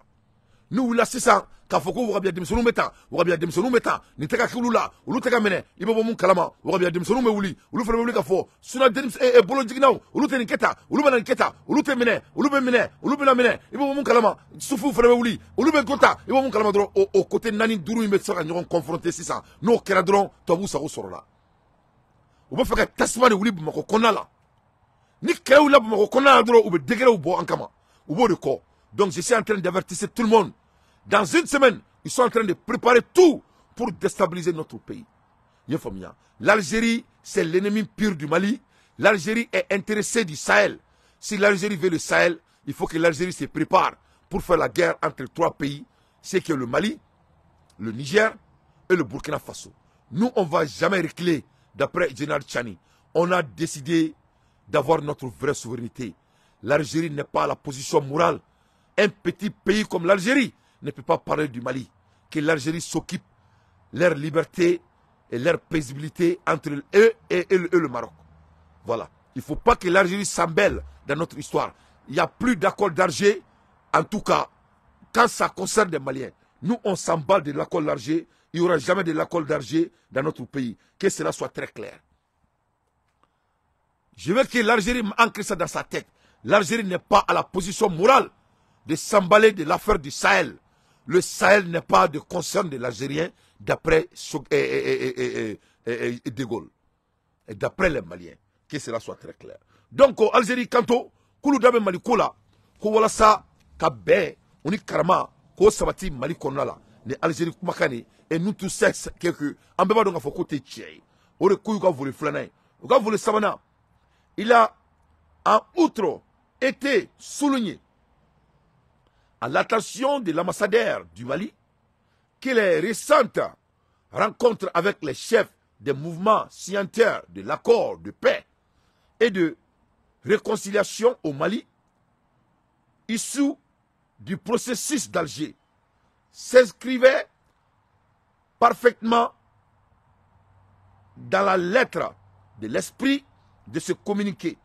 Speaker 1: N'u wulila sisan k'a fɔ ko wagabiya denmisɛnninw bɛ tan, wagabiya denmisɛnninw bɛ tan, nin tɛ ka k'olu la, olu tɛ ka minɛ, i bɛ bɔ mun kalama, wagabiya denmisɛnninw bɛ wuli, olu fana bɛ wuli ka fɔ suna denmisɛn bolojiginnaw, olu tɛ nin kɛ tan, olu bɛ na nin kɛ tan, olu tɛ minɛ, olu bɛ minɛ, olu bɛna minɛ, i bɛ bɔ mun kalama, sufuw fana bɛ wuli, olu bɛ ko tan, i bɛ bɔ mun kalama dɔrɔn, o côté 4 5 in bɛ se ka ɲɔgɔn confronter sisan, n'o kɛra dɔrɔn tubabuw sago sɔrɔla. U bɛ fɛ ka tasuma de wuli Bamakɔ kɔnɔna la. Ni kɛlɛ wulila Bamakɔ kɔnɔna la dɔrɔn, u bɛ degré bɔ an kama, u b'o de kɔ. Donc je suis en train d'avertir tout le monde. Dans une semaine, ils sont en train de préparer tout pour déstabiliser notre pays. L'Algérie, c'est l'ennemi pur du Mali. L'Algérie est intéressée du Sahel. Si l'Algérie veut le Sahel, il faut que l'Algérie se prépare pour faire la guerre entre 3 pays. C'est que le Mali, le Niger et le Burkina Faso. Nous, on ne va jamais reculer, d'après Général Tchiani. On a décidé d'avoir notre vraie souveraineté. L'Algérie n'est pas à la position morale. Un petit pays comme l'Algérie ne peut pas parler du Mali. Que l'Algérie s'occupe leur liberté et leur paisibilité entre eux et le Maroc. Voilà. Il ne faut pas que l'Algérie s'embelle dans notre histoire. Il n'y a plus d'accord d'Alger, en tout cas, quand ça concerne les Maliens. Nous, on s'emballe de l'accord d'Alger. Il n'y aura jamais de l'accord d'Alger dans notre pays. Que cela soit très clair. Je veux que l'Algérie ancre ça dans sa tête. L'Algérie n'est pas à la position morale de s'emballer de l'affaire du Sahel. Le Sahel n'est pas de concern de l'Algérien d'après De Gaulle et d'après les Maliens. Que cela soit très clair. Donc, Algérie, kanto, kulu dabe Mali ko la, ko walasa ka bɛn o ni karama ko sabati Mali kɔnɔna la. Ni Algérie kumakan ni, et nous tous que an bɛɛ b'a dɔn k'a fɔ k'o tɛ tiɲɛ ye. O de ko y'u ka volet filanan ye. U ka volet sabanan, il a en outre été souligné à l'attention de l'ambassadeur du Mali que les récentes rencontres avec les chefs des mouvements signataires de l'accord de paix et de réconciliation au Mali, issu du processus d'Alger, s'inscrivait parfaitement dans la lettre de l'esprit de ce communiqué.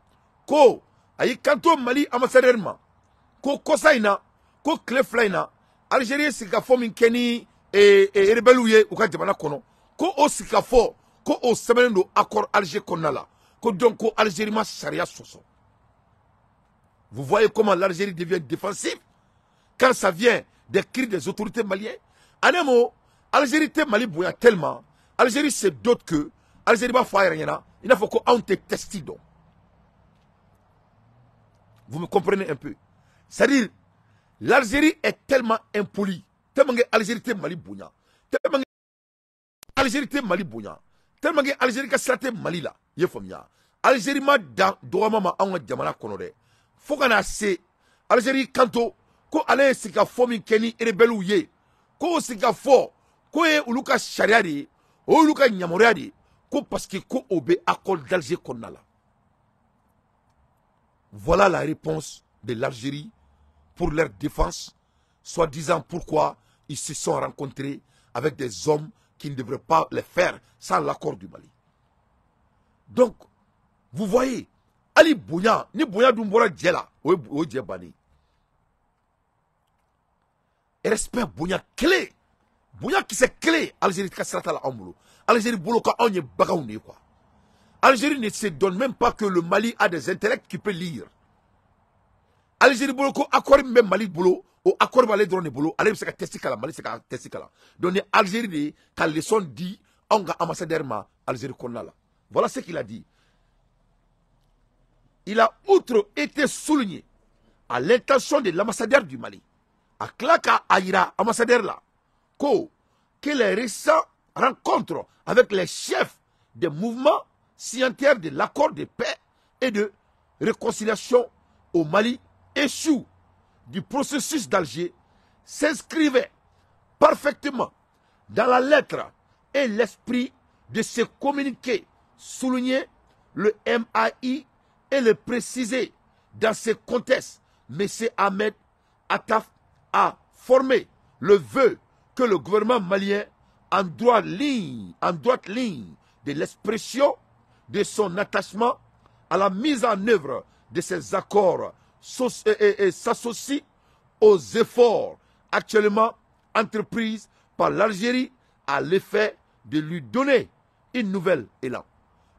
Speaker 1: Ko a y'i kanto Mali ambassadeur ma ko kɔsa in na, ko tile 2 in na, Algérie ye sigikafɔ min kɛ ni rebelles ye u ka jamana kɔnɔ, ko o sigikafɔ, ko o sɛbɛnnen don accord Alger kɔnɔna la, ko donc ko Algérie ma sariya sɔsɔ. Vous voyez comment l'Algérie devient défensive quand ça vient des cris des autorités maliennes. En un mot, Algérie tɛ Mali bonya tellement, Algérie se dote que Algérie b'a fɔ a yɛrɛ ɲɛna i n'a fɔ ko anw tɛ texte dɔn. Vous me comprenez un peu? C'est-à-dire, l'Algérie est tellement impolie, tellement que Algérie tɛ Mali bonya, tellement que Algérie tɛ Mali bonya, tellement que Algérie ka sira tɛ Mali la. I ye faamuya? Algérie ma dan dɔgɔma ma anw ka jamana kɔnɔ dɛ, fo ka na se Algérie kanto ko ale ye sigikafɔ min kɛ ni rebelles ye, ko o sigikafɔ k'o ye olu ka sariya de ye, o y'olu ka yamaruya de ye, ko parce que ko o bɛ accord d'Alger kɔnɔna la. Voilà la réponse de l'Algérie pour leur défense, soi-disant pourquoi ils se sont rencontrés avec des hommes qui ne devraient pas les faire sans l'accord du Mali. Donc, vous voyez, Ali bonya, ni bonya dun bɔra jɛ la, o ye jɛ bannen. Respect bonya kelen, bonya kisɛ kelen, Algérie ka sira t'a la anw bolo. Algérie bolo ka anw ye baganw de ye quoi. Algérie ne se donne même pas que le Mali a des intellects qui peut lire. Algérie bolo ko accord min bɛ Mali bolo, o accord b'ale dɔrɔn de bolo, ale bɛ se ka texte kalan, Mali tɛ se ka texte kalan. Donc ni Algérie de ye ka leçon di anw ka ambassadeur ma Algérie kɔnɔna la. Voilà ce qu'il a dit. Il a outre été souligné à l'intention de l'ambassadeur du Mali, a tila k'a yira ambassadeur la ko que les récentes rencontres avec les chefs des mouvements signataires de l'accord de paix et de réconciliation au Mali issu du processus d'Alger s'inscrivaient parfaitement dans la lettre et l'esprit de ce communiqué, souligné le MAI et le préciser. Dans ce contexte, M. Ahmed Attaf a formé le vœu que le gouvernement malien, en droite ligne de l'expression de son attachement à la mise en œuvre de ces accords, s'associe aux efforts actuellement entrepris par l'Algérie à l'effet de lui donner une nouvelle élan.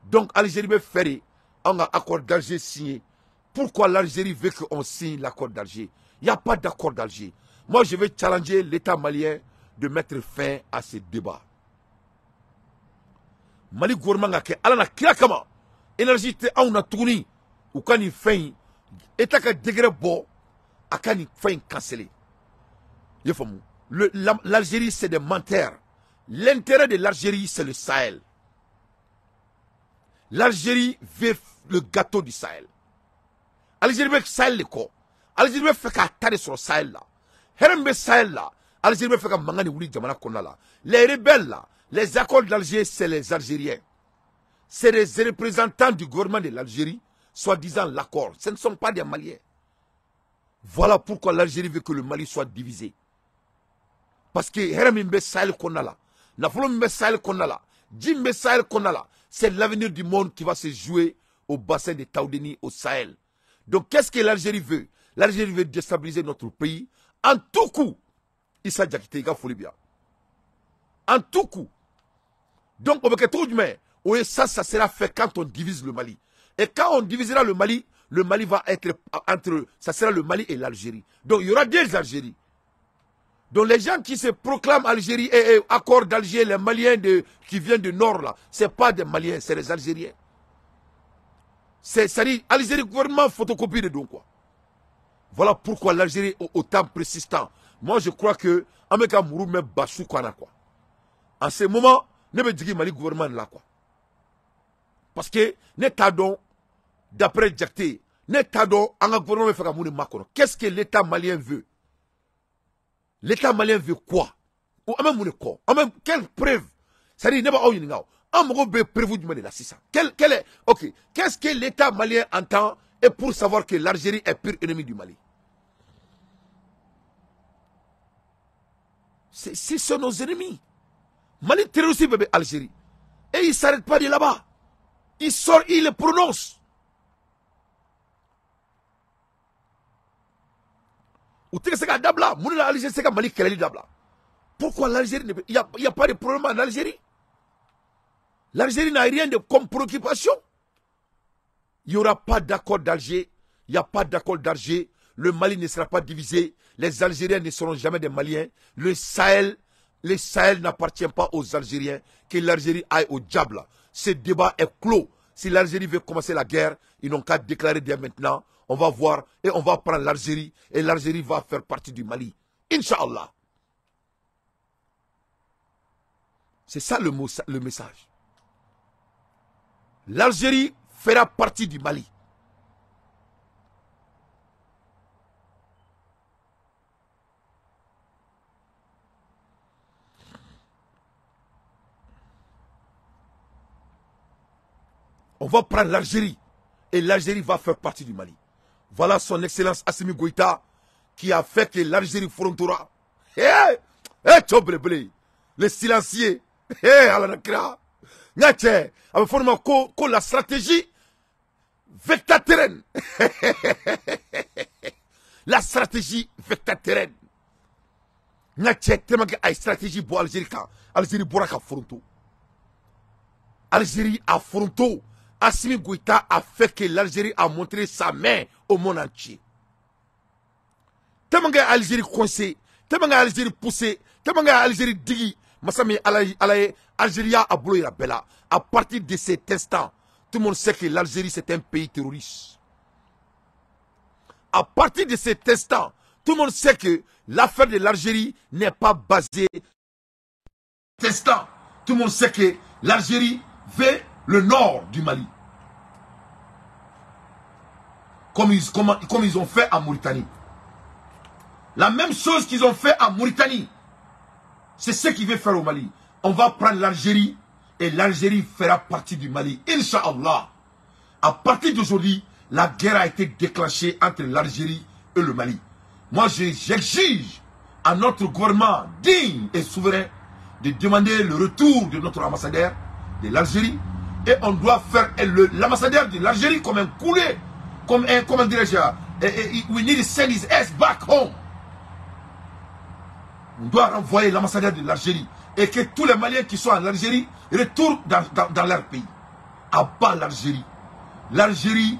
Speaker 1: Donc Algérie veut faire un accord d'Alger signé. Pourquoi l'Algérie veut qu'on signe l'accord d'Alger? Il n'y a pas d'accord d'Alger. Moi, je vais challenger l'État malien de mettre fin à ce débat. Mali gouvernement ka kɛ Ala na kira kama, énergie tɛ anw na tuguni, u ka nin fɛn in, État ka décret bɔ a ka nin fɛn in canceller. I ye faamu? L'Algérie, c'est des menteurs. L'intérêt de l'Algérie, c'est le Sahel. L'Algérie veut le gâteau du Sahel. Algérie bɛ Sahel de kɔ. Algérie bɛ fɛ k'a ta de sɔrɔ Sahel la. Hɛrɛ min bɛ Sahel la, Algérie bɛ fɛ ka mankan de wuli jamana kɔnɔna la. Les rebelles là, les accords d'Alger, c'est les Algériens. C'est les représentants du gouvernement de l'Algérie, soi-disant l'accord. Ce ne sont pas des Maliens. Voilà pourquoi l'Algérie veut que le Mali soit divisé. Parce que hɛrɛ min bɛ Sahel kɔnɔna la, nafolo min bɛ Sahel kɔnɔna la, ji min bɛ Sahel kɔnɔna la, c'est l'avenir du monde qui va se jouer au bassin de Taoudeni, au Sahel. Donc qu'est-ce que l'Algérie veut? L'Algérie veut déstabiliser notre pays en tout coup. Issa Diakité, i ka foli bi yan. En tout coup. Donc, o bɛ kɛ cogo jumɛn? O ye ça, ça sera fait quand on divise le Mali. Et quand on divisera le Mali va être entre, ça sera le Mali et l'Algérie. Donc, il y aura deux Algéries. Donc, les gens qui se proclament Algérie et accord d'Alger, les Maliens qui viennent du Nord, là, c'est pas des Maliens, c'est des Algériens. C'est-à-dire, Algérie, gouvernement photocopie de don, quoi. Voilà pourquoi l'Algérie est autant persistant. Moi, je crois que, an bɛ ka muru mɛn basu kan na, quoi. En ce moment, ne bɛ jigin Mali gouvernement de la, quoi. Parce que ne t'a dɔn, d'après Diakité, ne t'a dɔn an ka gouvernement bɛ fɛ ka mun de makɔnɔ. Qu'est-ce que l'État malien veut? L'État malien veut quoi? Ou an bɛ mun de kɔ? An bɛ quelle preuve? C'est-à-dire ne b'aw ɲininka o. An mago bɛ preuve jumɛn de la sisan? Quel est, ok, qu'est-ce que l'État malien entend et pour savoir que l'Algérie est pire ennemi du Mali? Ce sont nos ennemis. Mali terroriste bébé Algérie. Et il ne s'arrête pas de là-bas. Il sort, il le prononce. Ou tu sais dabla, moun l'Algérie c'est Mali kɛlɛli dabla. Pourquoi l'Algérie ne il y a pas de problème en Algérie? L'Algérie n'a rien de comme préoccupation. Il n'y aura pas d'accord d'Alger, il n'y a pas d'accord d'Alger, le Mali ne sera pas divisé, les Algériens ne seront jamais des Maliens, le Sahel n'appartient pas aux Algériens, que l'Algérie aille au diable. Ce débat est clos. Si l'Algérie veut commencer la guerre, ils n'ont qu'à déclarer dès maintenant. On va voir et on va prendre l'Algérie et l'Algérie va faire partie du Mali. Inch'Allah. C'est ça le mot, le message. L'Algérie fera partie du Mali. On va prendre l'Algérie et l'Algérie va faire partie du Mali. Voilà son excellence Assimi Goïta qui a fait que l'Algérie frontora. Eh, eh, Tchobrébélé, le silencieux. Eh, Alanakra. Ngatche, avec forme ko la stratégie vectaterraine. La stratégie vectaterraine. Ngatche, tellement que la stratégie pour Algérie, Algérie bora ka fronto. Algérie a fronto. Assimi Goïta a fait que l'Algérie a montré sa main au monde entier. Tellement que l'Algérie coincée, tellement que l'Algérie poussée, tellement que l'Algérie digi, Massami Alaye, Algérie a bolo la bella. À partir de cet instant, tout le monde sait que l'Algérie c'est un pays terroriste. À partir de cet instant, tout le monde sait que l'affaire de l'Algérie n'est pas basée. Cet instant, tout le monde sait que l'Algérie veut le nord du Mali. Comme ils ont fait en Mauritanie. La même chose qu'ils ont fait en Mauritanie. C'est ce qu'ils veulent faire au Mali. On va prendre l'Algérie et l'Algérie fera partie du Mali. Inch'Allah. À partir d'aujourd'hui, la guerre a été déclenchée entre l'Algérie et le Mali. Moi, j'exige à notre gouvernement digne et souverain de demander le retour de notre ambassadeur de l'Algérie. Et on doit faire l'ambassadeur de l'Algérie comme un coulé, comme un, comment dirais-je, we need to send his ass back home. On doit renvoyer l'ambassadeur de l'Algérie et que tous les Maliens qui sont en Algérie retournent dans leur pays. À bas l'Algérie. L'Algérie,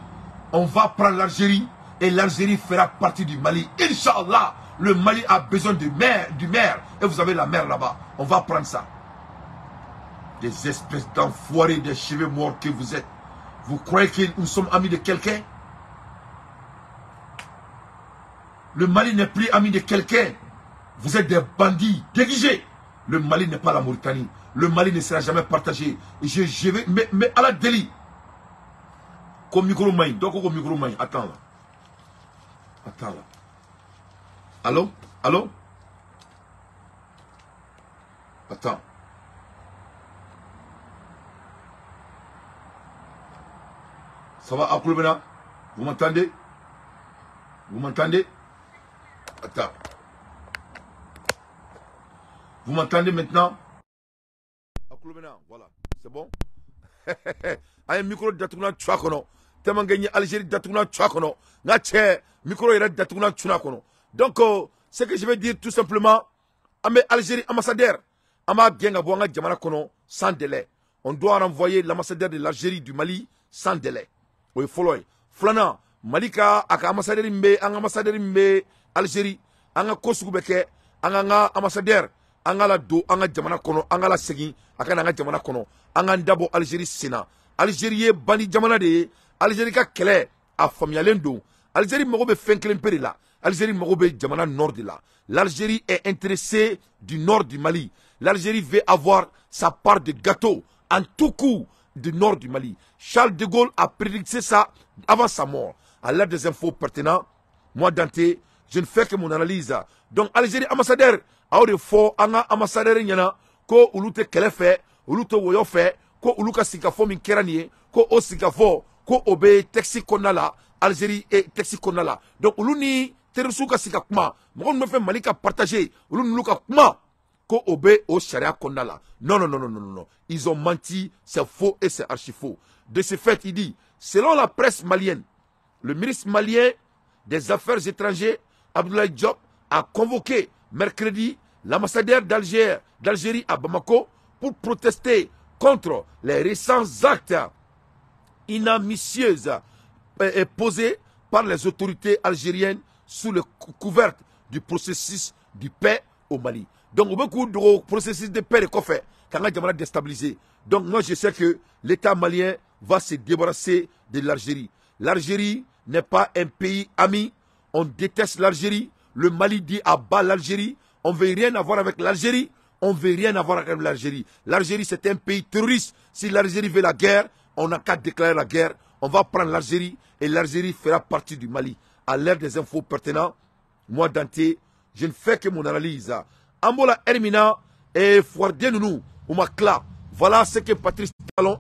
Speaker 1: on va prendre l'Algérie et l'Algérie fera partie du Mali. Inch'Allah, le Mali a besoin de mer, du mer. Et vous avez la mer là-bas. On va prendre ça. Des espèces d'enfoirés, des cheveux morts que vous êtes. Vous croyez que nous sommes amis de quelqu'un? Le Mali n'est plus ami de quelqu'un. Vous êtes des bandits déguisés. Le Mali n'est pas la Mauritanie. Le Mali ne sera jamais partagé. Je vais, mais à la délit. Comme micro main. Donc, comme micro main. Attends là. Attends là. Allô? Allô? Attends. Ça va, Akouloubena? Vous m'entendez? Vous m'entendez? Attends. Vous m'entendez maintenant? Akouloubena, voilà. C'est bon? Un micro d'Atouna Tchouakono. Tellement gagné Algérie d'Atouna Tchouakono. Natché, micro d'Atouna Tchouakono. Donc, ce que je vais dire tout simplement, Algérie ambassadeur, Ama Genga Bouanga Djamana Kono, sans délai. On doit renvoyer l'ambassadeur de l'Algérie du Mali sans délai. Oui, follow. Flana, Malika, aka ambassadeur mbe, ang ambassadeur mbe Algérie, anga kosugu beke, anga ambassadeur, anga la do, anga jamana kono, anga la segin, aka anga jamana kono, anga ndabo Algérie Sénat. Algérie bani jamana de, Algérie ka kɛlɛ a faamuyalen don. Algérie mago bɛ fɛn kelen pe de la. Algérie mago bɛ jamana nord de la. L'Algérie est intéressée du nord du Mali. L'Algérie veut avoir sa part de gâteau en tout coup du nord du Mali. Charles de Gaulle a prédit ça avant sa mort. À l'aide des infos pertinentes, moi Dante, je ne fais que mon analyse. Donc Algérie ambassadeur, a o de fɔ an ka ambassadeur ɲɛna ko olu tɛ kɛlɛ fɛ, olu tɛ wɔyɔ fɛ, ko olu ka sigikafɔ min kɛra nin ye, ko o sigikafɔ ko o bɛ texte kɔnɔna la, Algérie texte kɔnɔna la. Donc olu ni terroristes ka sigi ka kuma, mɔgɔ minnu bɛ fɛ Mali ka partager, olu n'olu ka kuma, ko o bɛ o sariya kɔnɔna la. Non, non, non, non, non, non, ils ont menti, c'est faux et c'est archi faux. De ce fait, il dit, selon la presse malienne, le ministre malien des Affaires étrangères, Abdoulaye Diop, a convoqué mercredi l'ambassadeur d'Algérie à Bamako pour protester contre les récents actes inadmissibles posés par les autorités algériennes sous le couvert du processus de paix au Mali. Donc, au beaucoup de processus de paix de kɔfɛ k'an ka jamana déstabiliser. Donc, moi, je sais que l'État malien va se débarrasser de l'Algérie. L'Algérie n'est pas un pays ami. On déteste l'Algérie. Le Mali dit à bas l'Algérie. On ne veut rien avoir avec l'Algérie. On ne veut rien avoir avec l'Algérie. L'Algérie, c'est un pays terroriste. Si l'Algérie veut la guerre, on n'a qu'à déclarer la guerre. On va prendre l'Algérie et l'Algérie fera partie du Mali. À l'ère des infos pertinentes, moi, Dante, je ne fais que mon analyse. Ambola Hermina et Fouardien Nounou, Oumakla. Voilà ce que Patrice Talon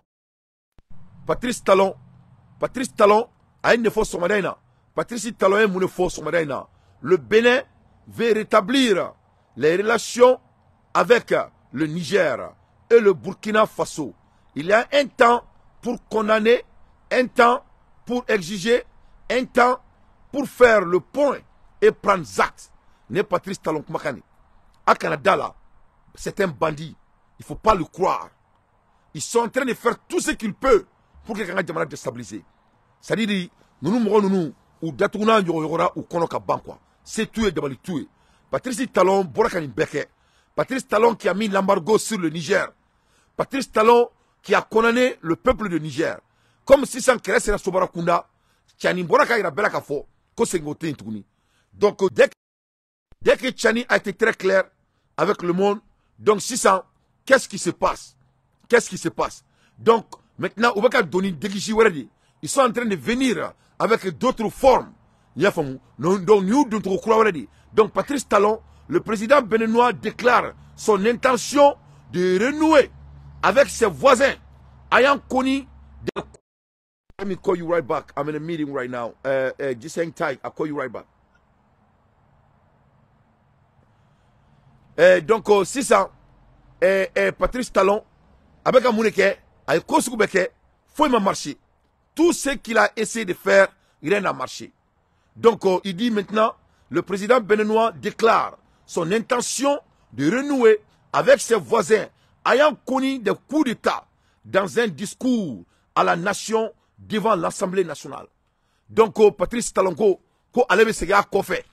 Speaker 1: a une fois sɔgɔmada. Patrice Talon ye mun de fɔ sɔgɔmada in na? Le Bénin veut rétablir les relations avec le Niger et le Burkina Faso. Il y a un temps pour condamner, un temps pour exiger, un temps pour faire le point et prendre acte. Né Patrice Talon kumakan. A Canada là, c'est un bandit. Il ne faut pas le croire. Ils sont en train de faire tout ce qu'ils peuvent pour que k'an jamana déstabiliser. C'est-à-dire, nous nous nous ou datuguna ɲɔgɔnyɔgɔra u kɔnɔ ka ban quoi. C'est tout et dabali tout ye. Patrice Talon bɔra ka nin bɛɛ kɛ. Patrice Talon qui a mis l'embargo sur le Niger. Patrice Talon qui a condamné le peuple de Niger. Comme sisan kɛlɛ sera Sobara kunda, Tchani bɔra k'a yira bɛɛ la k'a fɔ ko segin tɛ yen tuguni. Donc dès que Tchani a été très clair avec le monde, donc sisan, qu'est-ce qui se passe? Qu'est-ce qui se passe? Donc maintenant, u bɛ ka doni degisi wɛrɛ de. Ils sont en train de venir avec d'autres formes. Donc, nous, donc Patrice Talon, le président béninois, déclare son intention de renouer avec ses voisins ayant connu des... Let me call you right back. I'm in a meeting right now. Just hang tight. I'll call you right back. Donc, sisan, Patrice Talon, avec un mouneke, avec Kosoubeke, faut il marcher. Tout ce qu'il a essayé de faire, rien n'a marché. Donc, il dit maintenant, le président béninois déclare son intention de renouer avec ses voisins ayant connu des coups d'État dans un discours à la nation devant l'Assemblée nationale. Donc, Patrice Talon ko ale bɛ segin a kɔfɛ,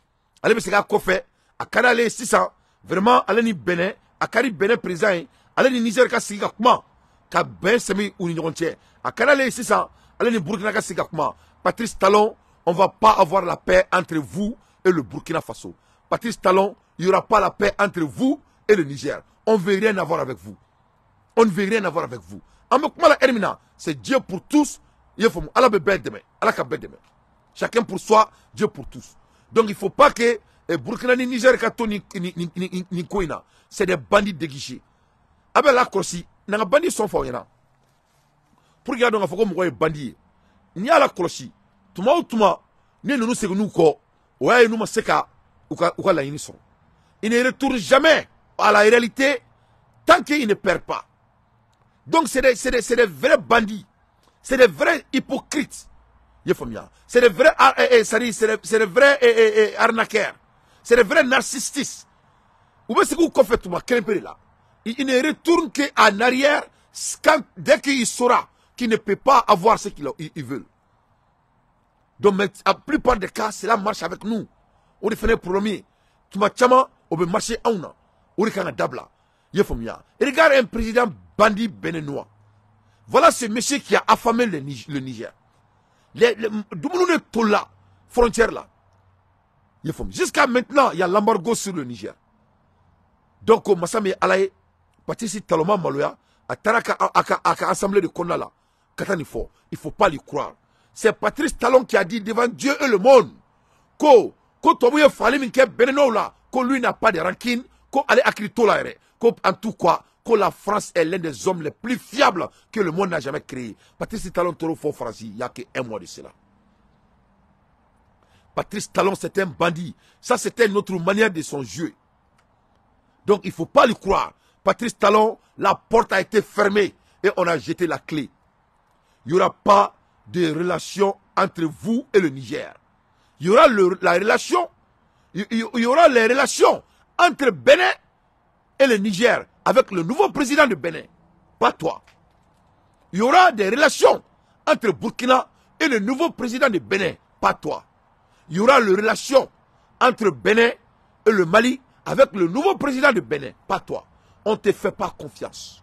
Speaker 1: ale bɛ segin a kɔfɛ, a ka d'ale ye sisan, vraiment ale ni Bénin, a ka di Bénin président ye, ale ni Niger ka sigi ka kuma, ka bɛn sɛmi u ni ɲɔgɔn cɛ, a ka d'ale ye sisan, ale ni Burkina ka sigi ka kuma. Patrice Talon, on ne va pas avoir la paix entre vous et le Burkina Faso. Patrice Talon, il n'y aura pas la paix entre vous et le Niger. On ne veut rien avoir avec vous. On ne veut rien avoir avec vous. C'est Dieu pour tous. Chacun pour soi, Dieu pour tous. Donc il ne faut pas que Burkina ni Niger ni Koina, c'est des bandits déguisés. Abe la kɔlɔsi, n'an ka bandits sont forts ɲɛna. Pour que dɔn k'a fɔ ko mɔgɔ ye bandit ye. N'i y'a la kɔlɔsi, tuma o tuma ni ninnu seginn'u kɔ, o y'a ye n'u ma se ka u ka laɲini sɔrɔ. Il ne retourne jamais à la réalité tant qu'il ne perd pas. Donc c'est des vrais bandits. C'est des vrais hypocrites. C'est des vrais, c'est des vrais arnaqueurs. C'est des vrais narcissistes. Ou bien c'est qu'on fait tout là. Il ne retourne qu'en arrière quand, dès qu'il saura qu'il ne peut pas avoir ce qu'ils veulent. Donc, mais, la plupart des cas, cela marche avec nous. On est fait premier. Tout le on peut marcher en un. On est dabla. Regarde un président bandit béninois. Voilà ce monsieur qui a affamé le Niger. Les Tola, frontière là. Jusqu'à maintenant, il y a l'embargo sur le Niger. Donc, Massami Alaye, Patrice Talon maloya, a taraka aka assemblée de Konala, Katanifo, il ne faut pas lui croire. C'est Patrice Talon qui a dit devant Dieu et le monde, ko tubabu ye fagali min kɛ Béninois la, ko lui n'a pas de rancune, ko ale hakili t'o la yɛrɛ, ko en tout cas, que la France est l'un des hommes les plus fiables que le monde n'a jamais créé. Patrice Talon toro fɔ Faransi il y a que un mois de cela. Patrice Talon, c'est un bandit. Ça, c'était notre manière de son jeu. Donc, il ne faut pas lui croire. Patrice Talon, la porte a été fermée et on a jeté la clé. Il n'y aura pas de relation entre vous et le Niger. Il y aura la relation, il y aura les relations entre Bénin et le Niger avec le nouveau président de Bénin, pas toi. Il y aura des relations entre Burkina et le nouveau président de Bénin, pas toi. Il y aura les relations entre Bénin et le Mali avec le nouveau président de Bénin, pas toi. On ne te fait pas confiance.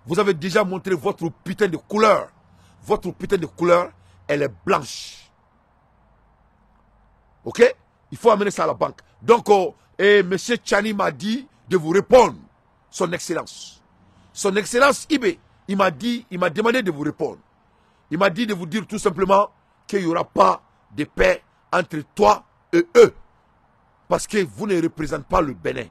Speaker 1: Vous avez déjà montré votre putain de couleur. Votre putain de couleur, elle est blanche. Ok? Il faut amener ça à la banque. Donc, oh, et M. Tchiani m'a dit de vous répondre, son excellence. Son excellence IB, il m'a dit, il m'a demandé de vous répondre. Il m'a dit de vous dire tout simplement qu'il n'y aura pas de paix entre toi et eux. Parce que vous ne représentez pas le Bénin.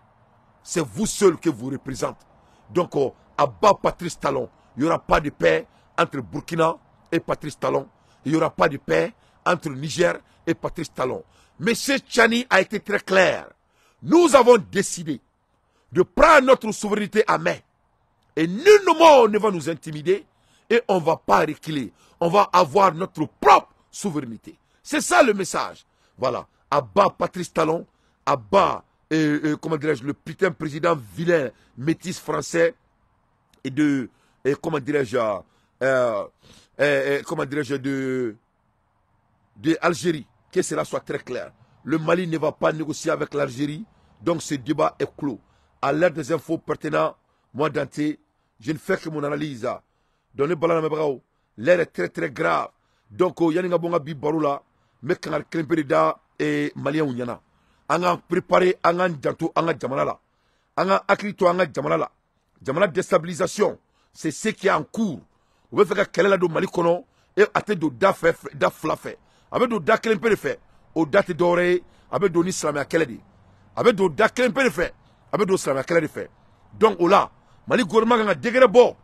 Speaker 1: C'est vous seul que vous représentez. Donc, oh, à bas Patrice Talon, il n'y aura pas de paix entre Burkina et Patrice Talon. Il n'y aura pas de paix entre Niger et Patrice Talon. Monsieur Tchiani a été très clair. Nous avons décidé de prendre notre souveraineté à main. Et nul monde ne va nous intimider et on ne va pas reculer. On va avoir notre propre souveraineté. C'est ça le message. Voilà. À bas Patrice Talon, à bas, comment dirais-je, le putain président vilain, métis français, et de, comment dirais-je, de Algérie. Que cela soit très clair. Le Mali ne va pas négocier avec l'Algérie, donc ce débat est clos. À l'heure des infos pertinentes, moi Dante, je ne fais que mon analyse. Dans le ballon, l'air est très très grave. Donc, yaninga bonga bi baroula, mais quand il et Malien ou nyana. On a préparé, on a janto, on a jamana la. On a akrito, on a jamana la. Jamana déstabilisation, c'est ce qui est en cours. On veut faire quel est la Mali kono et atteindre da fait da fla fait. Avec do da kelen pe fait, au date doré, avec do ni slamia keledi. Avec do da kelen pe fait, avec do slamia keledi fait. Donc ola, Mali gouvernement ga degré bo,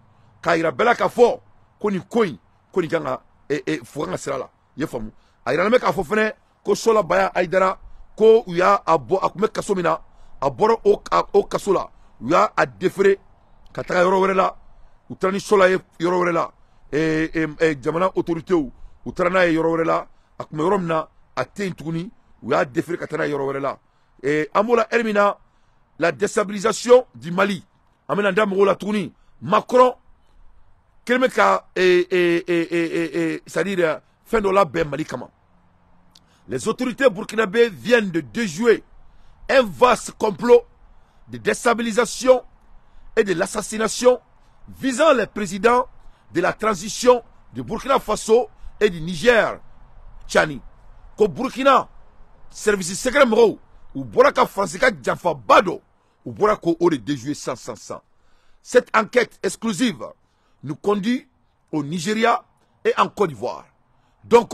Speaker 1: ka ira bela ka fo, koni koin, koni ganga et fouanga sera là. Yefamu. Ayira me ka fo fene ko sola baya aidara ko uya abo akume kaso mina, aboro o kaso la, uya a déféré ka taga yoro wɛrɛ la, u taara ni sola ye yɔrɔ wɛrɛ la, jamana autorité u taara n'a ye yɔrɔ wɛrɛ la, a kun bɛ yɔrɔ min na a tɛ yen tuguni, u y'a déféré ka taa n'a ye yɔrɔ wɛrɛ la. An b'o la heure min na, la déstabilisation du Mali, an bɛna da mɔgɔw la tuguni, Macron kelen bɛ ka c'est-à-dire fɛn dɔ labɛn Mali kama. Les autorités burkinabées viennent de déjouer un vaste complot de déstabilisation et de l'assassination visant les présidents de la transition du Burkina Faso et du Niger, Tchiani. Ko Burkina, service secret mɔgɔw, u bɔra ka Faransi ka janfaba dɔ, u bɔra k'o de déjouer 100 100 100. Cette enquête exclusive nous conduit au Nigeria et en Côte d'Ivoire. Donc,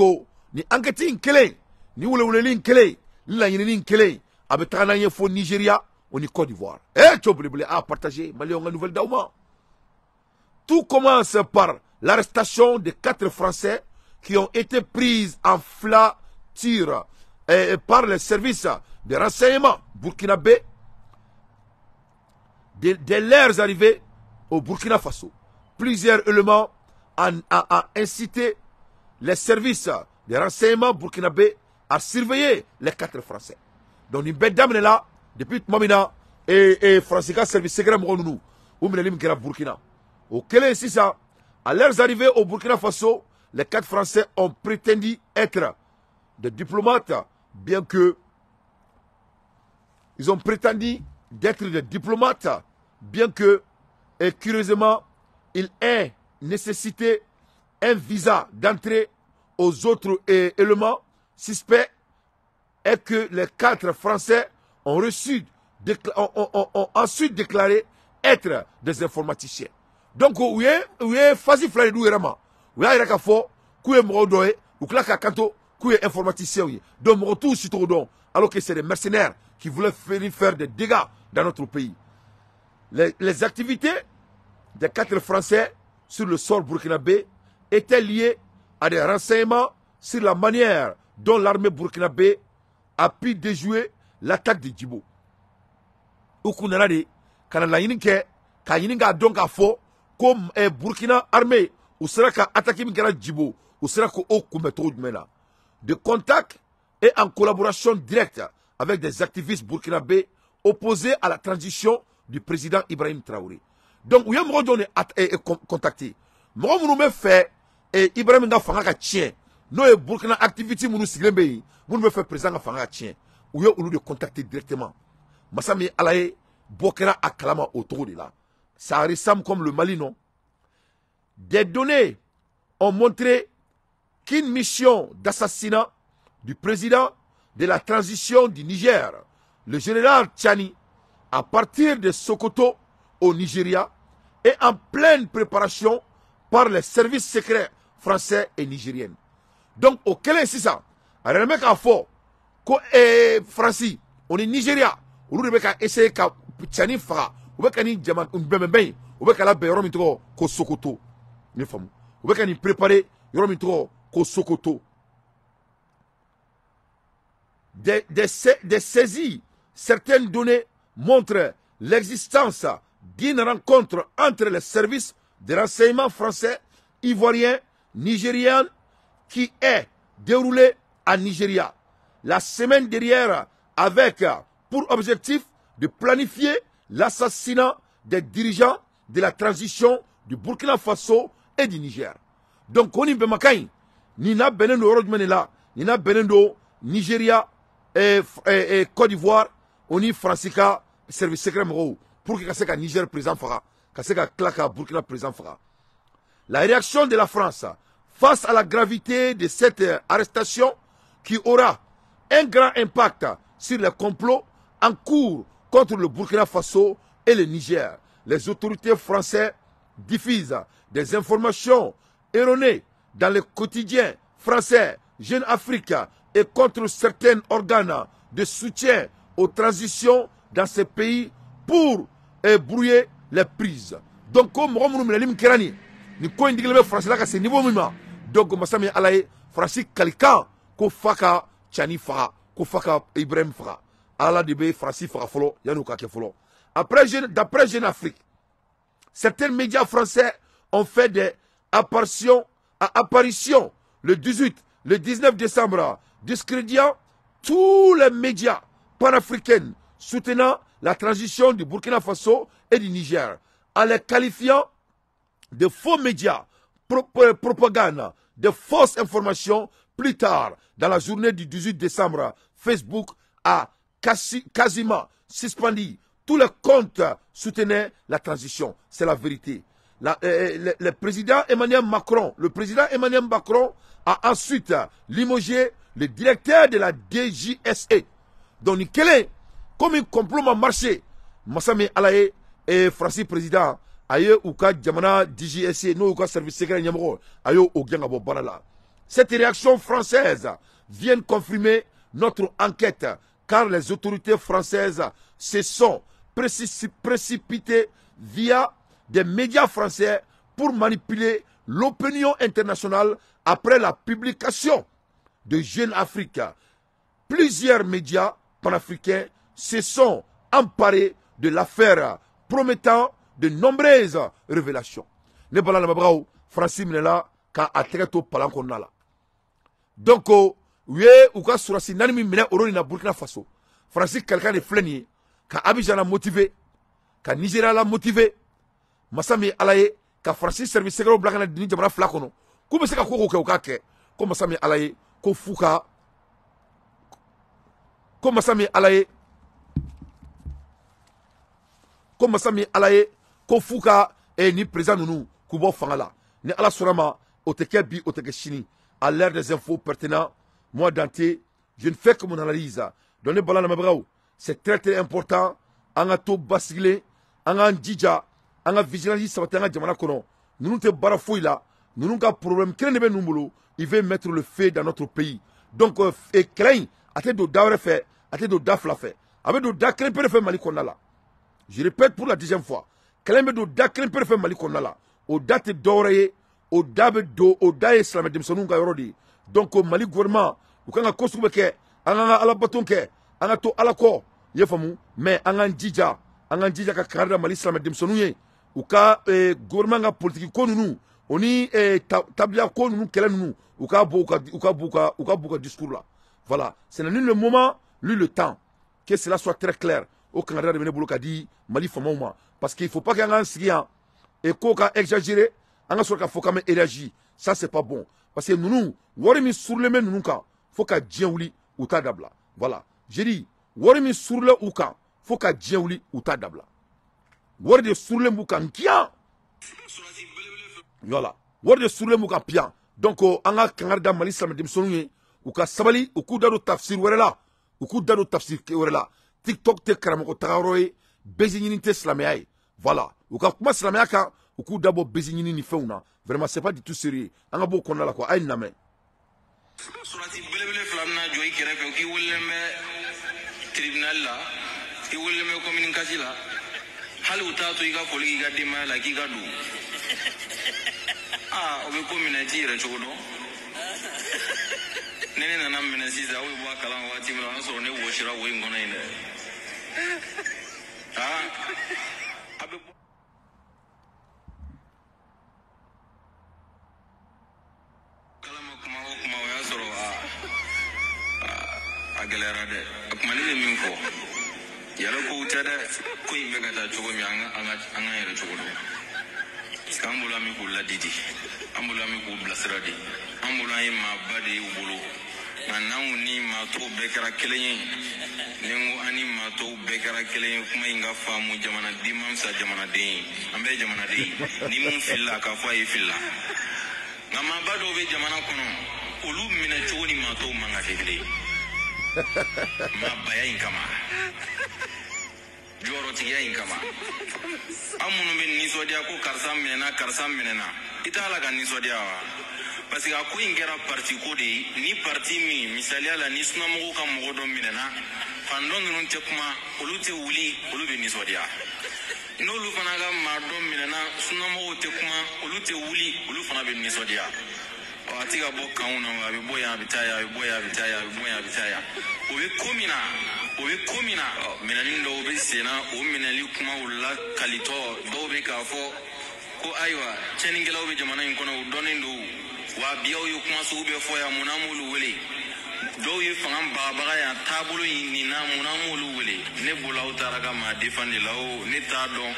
Speaker 1: ni enquête in kelen, ni weleweleli in kelen, ni laɲinini in kelen, a bɛ taga n'an ye fo Nigeria o ni Côte d'Ivoire. Eh, cɛw belebele a partager, Maliyɛnw ka nouvelle d'aw ma. Tout commence par l'arrestation de 4 Français qui ont été prises en flature par les services de renseignement burkinabé dès leur arrivée au Burkina Faso. Plusieurs éléments ont incité les services de renseignement burkinabé à surveiller les 4 Français. Donc, nin bɛɛ daminɛla depuis tuma min na Faransi ka service secret mɔgɔ ninnu u minɛli min kɛra Burkina. O kɛlen sisan, à leur arrivée au Burkina Faso, les 4 Français ont prétendu être des diplomates, bien que ils ont prétendu d'être des diplomates, bien que, et curieusement, il ait nécessité un visa d'entrée aux autres éléments suspects est que les 4 Français ont ont ensuite déclaré être des informaticiens. Donc, u ye phase fila de d'u yɛrɛ ma. U y'a yɛrɛ k'a fɔ k'u ye mɔgɔw dɔ ye, u tila k'a kanto k'u ye informaticiens ye. Donc, mɔgɔ t'u si cogo dɔn, alors que c'est des mercenaires qui voulaient venir faire des dégâts dans notre pays. Les activités des 4 Français sur le sol burkinabé était liée à des renseignements sur la manière dont l'armée burkinabé a pu déjouer l'attaque de Djibo. U kun nana de ka na laɲini kɛ k'a ɲini k'a dɔn k'a fɔ ko Burkina armée u sera ka attaque min kɛra Djibo, u sera k'o kunbɛn cogo jumɛn na. De contact et en collaboration directe avec des activistes burkinabés opposés à la transition du président Ibrahim Traoré. Donc u ye mɔgɔ jɔn de contacter? Mɔgɔ minnu bɛ fɛ Ibrahim ka fanga ka tiɲɛ, n'o ye Burkina activité minnu sigilen bɛ yen, minnu bɛ fɛ président ka fanga ka tiɲɛ, u ye olu de contacter directement. Masa min Ala ye, bɔ kɛra a kalama o cogo de la. Ça ressemble comme le Mali, non? Des données ont montré qu'une mission d'assassinat du président de la transition du Niger, le général Tchiani, à partir de Sokoto au Nigeria, est en pleine préparation par les services secrets français et nigériens. Donc, o kɛlen sisan, a yɛrɛ bɛ k'a fɔ ko Faransi o ni Nigeria, olu de bɛ ka essayer ka Tchiani faga. U bɛ ka nin jama bɛnbɛn in, u bɛ ka labɛn yɔrɔ min tɔgɔ ko Sokoto, ne faamu, u bɛ ka nin préparer yɔrɔ min tɔgɔ ko Sokoto. Des saisies, certaines données montrent l'existence d'une rencontre entre les services de renseignement français, ivoiriens, nigériens qui est déroulée à Nigeria la semaine dernière avec pour objectif de planifier l'assassinat des dirigeants de la transition du Burkina Faso et du Niger. Donc, on y bɛnmakan in, nin bɛnnen don yɔrɔ jumɛn de la? Nin bɛnnen don Nigeria et Côte d'Ivoire, o ni Faransi ka service secret mɔgɔw, pour que ka se ka Niger président faga, ka se ka tila ka Burkina président faga. La réaction de la France face à la gravité de cette arrestation qui aura un grand impact sur les complots en cours contre le Burkina Faso et le Niger. Les autorités françaises diffusent des informations erronées dans les quotidiens français, Jeune Afrique et contre certains organes de soutien aux transitions dans ces pays pour brouiller les pistes. Donc, comme mɔgɔ minnu minɛli min kɛra nin, nin ko in digilen bɛ Faransi la ka se niveau min ma, donc masa min Ala ye, Faransi kalikan ko fa ka Tchiani faga, ko fa ka Ibrahim faga. Ala de bɛ Faransi faga fɔlɔ yanni u ka kɛ fɔlɔ. Après, d'après Jeune Afrique, certains médias français ont fait des apparitions le 18, le 19 décembre, discréditant tous les médias panafricains soutenant la transition du Burkina Faso et du Niger, en les qualifiant de faux médias, propagande, de fausses informations. Plus tard, dans la journée du 18 décembre, Facebook a quasiment suspendu tous les comptes soutenaient la transition. C'est la vérité. Le président Emmanuel Macron, le président Emmanuel Macron a ensuite limogé le directeur de la DGSE. Donc, nin kelen, comme un complot ma marché, masa min Ala ye, et Faransi président a ye u ka jamana DGSE, n'o y'u ka service secret ɲɛmɔgɔ, a y'o gɛn ka bɔ baara la. Cette réaction française vient confirmer notre enquête, car les autorités françaises se sont précipitées via des médias français pour manipuler l'opinion internationale après la publication de Jeune Afrique. Plusieurs médias panafricains se sont emparés de l'affaire, promettant de nombreuses révélations. Ne bala lamɛnbagaw, Faransi minɛla ka a tɛgɛ to palan kɔnɔna la. Donc u ye u ka sɔrɔsi naani min minɛ o nin na Burkina Faso, Faransi kalikan de filɛ nin ye ka Abidjan la motiver, ka Nigeria la motiver. Masa min Ala ye, ka Faransi service secret bila ka na ni jamana fila kɔnɔ k'u bɛ se ka ko ko kɛ, u k'a kɛ. Ko masa min Ala ye, ko fu ka ko masa min Ala ye, ko masa min Ala ye, ko fu ka ni président ninnu k'u bɔ fanga la. Ni Ala sɔnna ma, o tɛ kɛ bi, o tɛ kɛ sini. À l'ère des infos pertinents, moi Dante, je ne fais que mon analyse. Donc ne bala lamɛnbagaw, c'est très très important an ka to basigilen, an k'an jija, an ka vigilance sabati an ka jamana kɔnɔ. Ninnu tɛ baara foyi la, ninnu ka problème kelen de bɛ ninnu bolo: il veut mettre le feu dans notre pays. Donc kɛlɛ in, a tɛ don da wɛrɛ fɛ, a tɛ don da fila fɛ, a bɛ don da kelen pe de fɛ Mali kɔnɔna la. Je répète pour la 10e fois, Kɛlɛ bɛ don da kelen pere fɛ Mali kɔnɔna la. O da tɛ dɔwɛrɛ ye, o da bɛ don, o da ye silamɛ denmisɛnninw ka yɔrɔ de ye. Donc Mali gouvernement u kan ka ko sugu bɛ kɛ, an k'an ka alabato kɛ, an ka to Ala kɔ, i y'a faamu. Mais an k'an jija, an k'an jija ka kangari da Mali silamɛ denmisɛnninw ye, u ka gouvernement ka politique ko ninnu o ni tabiya ko ninnu kɛlɛ ninnu, u ka bɔ u ka b'u ka discours la. Voilà, ce n'est ni le moment ni le temps, que cela soit très clair. O kangari de bɛ ne bolo ka di Mali faamaw ma, parce qu'il faut pas qu'an k'an sigi yan et ko ka exagérer, an ka sɔrɔ k'a fɔ k'an bɛ réagir. Ça c'est pas bon, parce que ninnu wari min surulen bɛ ninnu kan fo ka diɲɛ wuli u t'a dabila. Voilà, j'ai dit wari min surulen u kan fo ka diɲɛ wuli u t'a dabila. Wari de surulen b'u kan kiyan. Voilà, wari de surulen b'u kan piyan. Donc an ka kangari da Mali silamɛ denmisɛnninw ye, u ka sabali, u k'u da don tafsir wɛrɛ la, u k'u da don tafsir wɛrɛ la. TikTok tɛ karamɔgɔ tagayɔrɔ ye, bezi ɲini tɛ silamɛya ye. Voilà, u ka kuma silamɛya kan, u k'u dabɔ bezi ɲini ni fɛnw na. Vraiment c'est pas du tout sérieux. An ka b'o kɔnɔna la quoi, a ye nin lamɛn.
Speaker 3: Surasi belebele fila bɛna jɔ i kɛrɛfɛ k'i welelen bɛ tribunal la, i welelen bɛ commune kasi la, hali u t'a to i ka foli k'i ka denbaya la k'i ka don. Aa, o bɛ ko minɛ i t'i yɛrɛ cogo dɔn. Ni ne nana minɛ sisan, aw bɛ bɔ a kalama waati min na, o y'a sɔrɔ ne wɔsira wo in kɔnɔ yen dɛ. Aa, a bɛ bɔ kalama kuma o kuma, o y'a sɔrɔ a gɛlɛyara dɛ. A kuma ne bɛ min fɔ, yɛrɛ kow tɛ dɛ, ko in bɛ ka taa cogo min, an k'an yɛrɛ cogo dɔn. Parce que an bolo an bɛ k'u ladidi, an bolo an bɛ k'u bilasira de, an bolo an ye maaba de ye u bolo. Nka n'anw ni maa tɔw bɛɛ kɛra kelen ye, ni n ko an ni maa tɔw bɛɛ kɛra kelen ye, kuma in ka faamu, jamanaden man fisa jamanaden ye, an bɛɛ ye jamanaden ye. Ni mun filila, k'a fɔ a ye filila. Nka maaba dɔw bɛ jamana kɔnɔ, olu minɛ cogo ni maa tɔw man ka kɛ kelen ye. Maabaya in kama, jɔyɔrɔtigiya in kama, an minnu bɛ nisɔndiya ko karisa minɛna, karisa minɛna, i t'a la ka nisɔndiya wa? Parce que a ko in kɛra parti ko de ye. Ni parti min, misaliya la, ni sunamɔgɔw ka mɔgɔ dɔ minɛna, fan dɔ ninnu tɛ kuma, olu tɛ wuli, olu bɛ nisɔndiya. N'olu fana ka maa dɔ minɛna, sunamɔgɔw tɛ kuma, olu tɛ wuli, olu fana bɛ nisɔndiya. Ɔ, a ti ka bɔ kanw na, a bɛ bɔ yan, a bɛ taa yan, a bɛ bɔ yan, a bɛ taa yan, a bɛ bɔ yan, a bɛ taa yan. O bɛ ko min na, o bɛ ko min na, minɛni dɔw bɛ sen na, o minɛli kumaw lakalitɔ, dɔw bɛ k'a fɔ ko ayiwa, tiɲɛnikɛlaw bɛ jamana in kɔnɔ, u dɔnnen don, wa bi aw ye kuma sugu bɛɛ fɔ yan, mun n'an m'olu wele? Dɔw ye fanga bagabaga yan, taabolo in nin na, mun n'an m'olu wele? Ne bolo aw taara ka maa defan de la o, ne t'a dɔn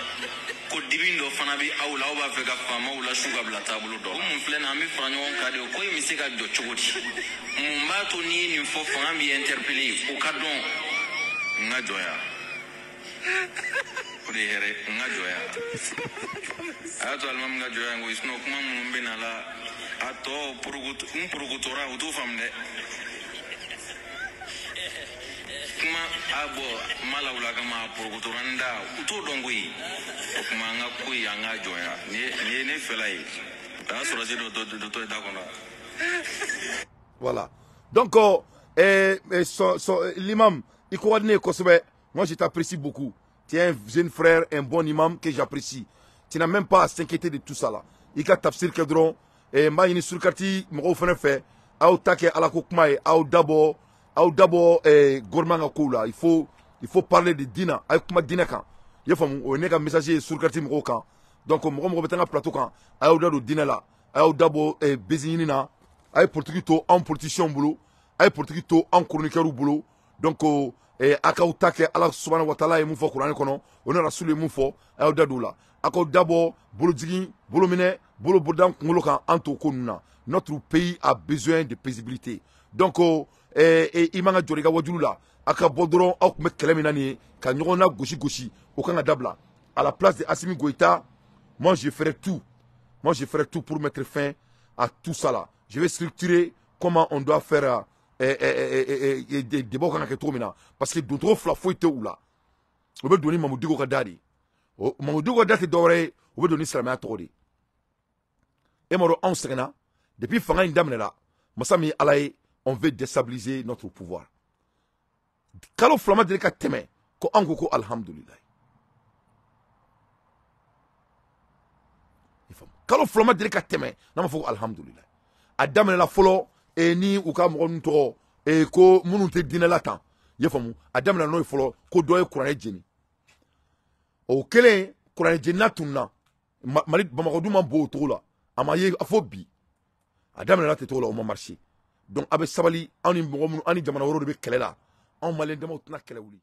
Speaker 3: ko dimi dɔ fana bɛ aw la, aw b'a fɛ ka faamaw lasu ka bila taabolo dɔ. O mun filɛ nin ye, an bɛ fara ɲɔgɔn kan de, o ko in bɛ se ka jɔ cogo di? Mun b'a to n'i ye nin fɔ fanga b'i interpeller, o ka dɔn. N ka jɔnya, o de ye hɛrɛ, n ka jɔnya. A y'a to alimami ka jɔnya in koyi, sinon kuma minnu bɛ na la, a tɔ n porokotora, u t'o faamu dɛ. Kuma a bɔ n ma lawula kama, a porokotora n da, u t'o dɔn koyi. O kuma an ka ko in, an ka jɔnya. Nin ye ne fɛla ye. O y'a sɔrɔ se dɔ tɔ da kɔnɔ.
Speaker 1: Voilà. Donc, l'imam, il coordonne kosɛbɛ. Moi, je t'apprécie beaucoup. Tu es un jeune frère, un bon imam que j'apprécie. Tu n'as même pas à s'inquiéter de tout ça là. I ka tafsir kɛ dɔrɔn. N b'a ɲini surkati mɔgɔw fana fɛ, aw ta kɛ Ala ko kuma ye, aw dabɔ gouvernement ka kow la. Il faut parler de diinɛ, a ye kuma diinɛ kan. I y'a faamu, o ye ne ka message ye surkati mɔgɔw kan. Donc mɔgɔ mɔgɔ bɛ taa n ka plateau kan, a y'aw da don diinɛ la, a y'aw dabɔ bezi ɲini na, a ye politique to anw politiciens bolo, a ye politique to anw chroniqueurs bolo. Donc a k'aw ta kɛ Ala subahana wa taala ye mun fɔ kuranɛ kɔnɔ, o ni rasulu ye mun fɔ, a y'aw da don o la. A k'aw dabɔ bolojigin, bolominɛ, bolo bolodan kunkolo kan, an t'o ko ninnu na. Notre pays a besoin de paisibilité. Donc i man ka jɔ i ka wajulu la, a ka bɔ dɔrɔn aw tun bɛ kɛlɛ min na nin ye, ka ɲɔgɔn na gosi gosi, o kan ka dabila. À la place de Assimi Goïta, moi je ferai tout. Moi je ferai tout pour mettre fin à tout ça là. Je vais structurer comment on doit faire débat kan ka kɛ cogo min na, parce que doncogo fila foyi tɛ u la. O bɛ don ni Mamadou Dicko ka da de ye. Mamadou Dicko ka da tɛ dɔwɛrɛ ye, o bɛ don ni silamɛya tɔgɔ de ye. E m'a dɔn anw sɛgɛnna depuis fanga in daminɛla, masa min ye Ala ye, on veut déstabiliser notre pouvoir. Kalo fila ma deli ka tɛmɛ ko anw ko ko alhamdulilayi. Kalo 2 ma deli ka tɛmɛ n'a ma fɔ ko alihamudulilayi. A daminɛna fɔlɔ ni u ka mɔgɔ ninnu tɔgɔ ko minnu tɛ diinɛ la tan, i y'a faamu, a daminɛna n'o ye fɔlɔ ko dɔ ye kuranɛ jeni. O kɛlen kuranɛ jenina tununna, Mali Bamakɔ dun ma bon o cogo la, a ma ye fo bi. A daminɛna ten cogo la, o ma marché. Donc a bɛ sabali, anw ni mɔgɔ minnu, an ni jamana wɛrɛw de bɛ kɛlɛ la, anw maliyɛn damaw tɛna kɛlɛ wuli.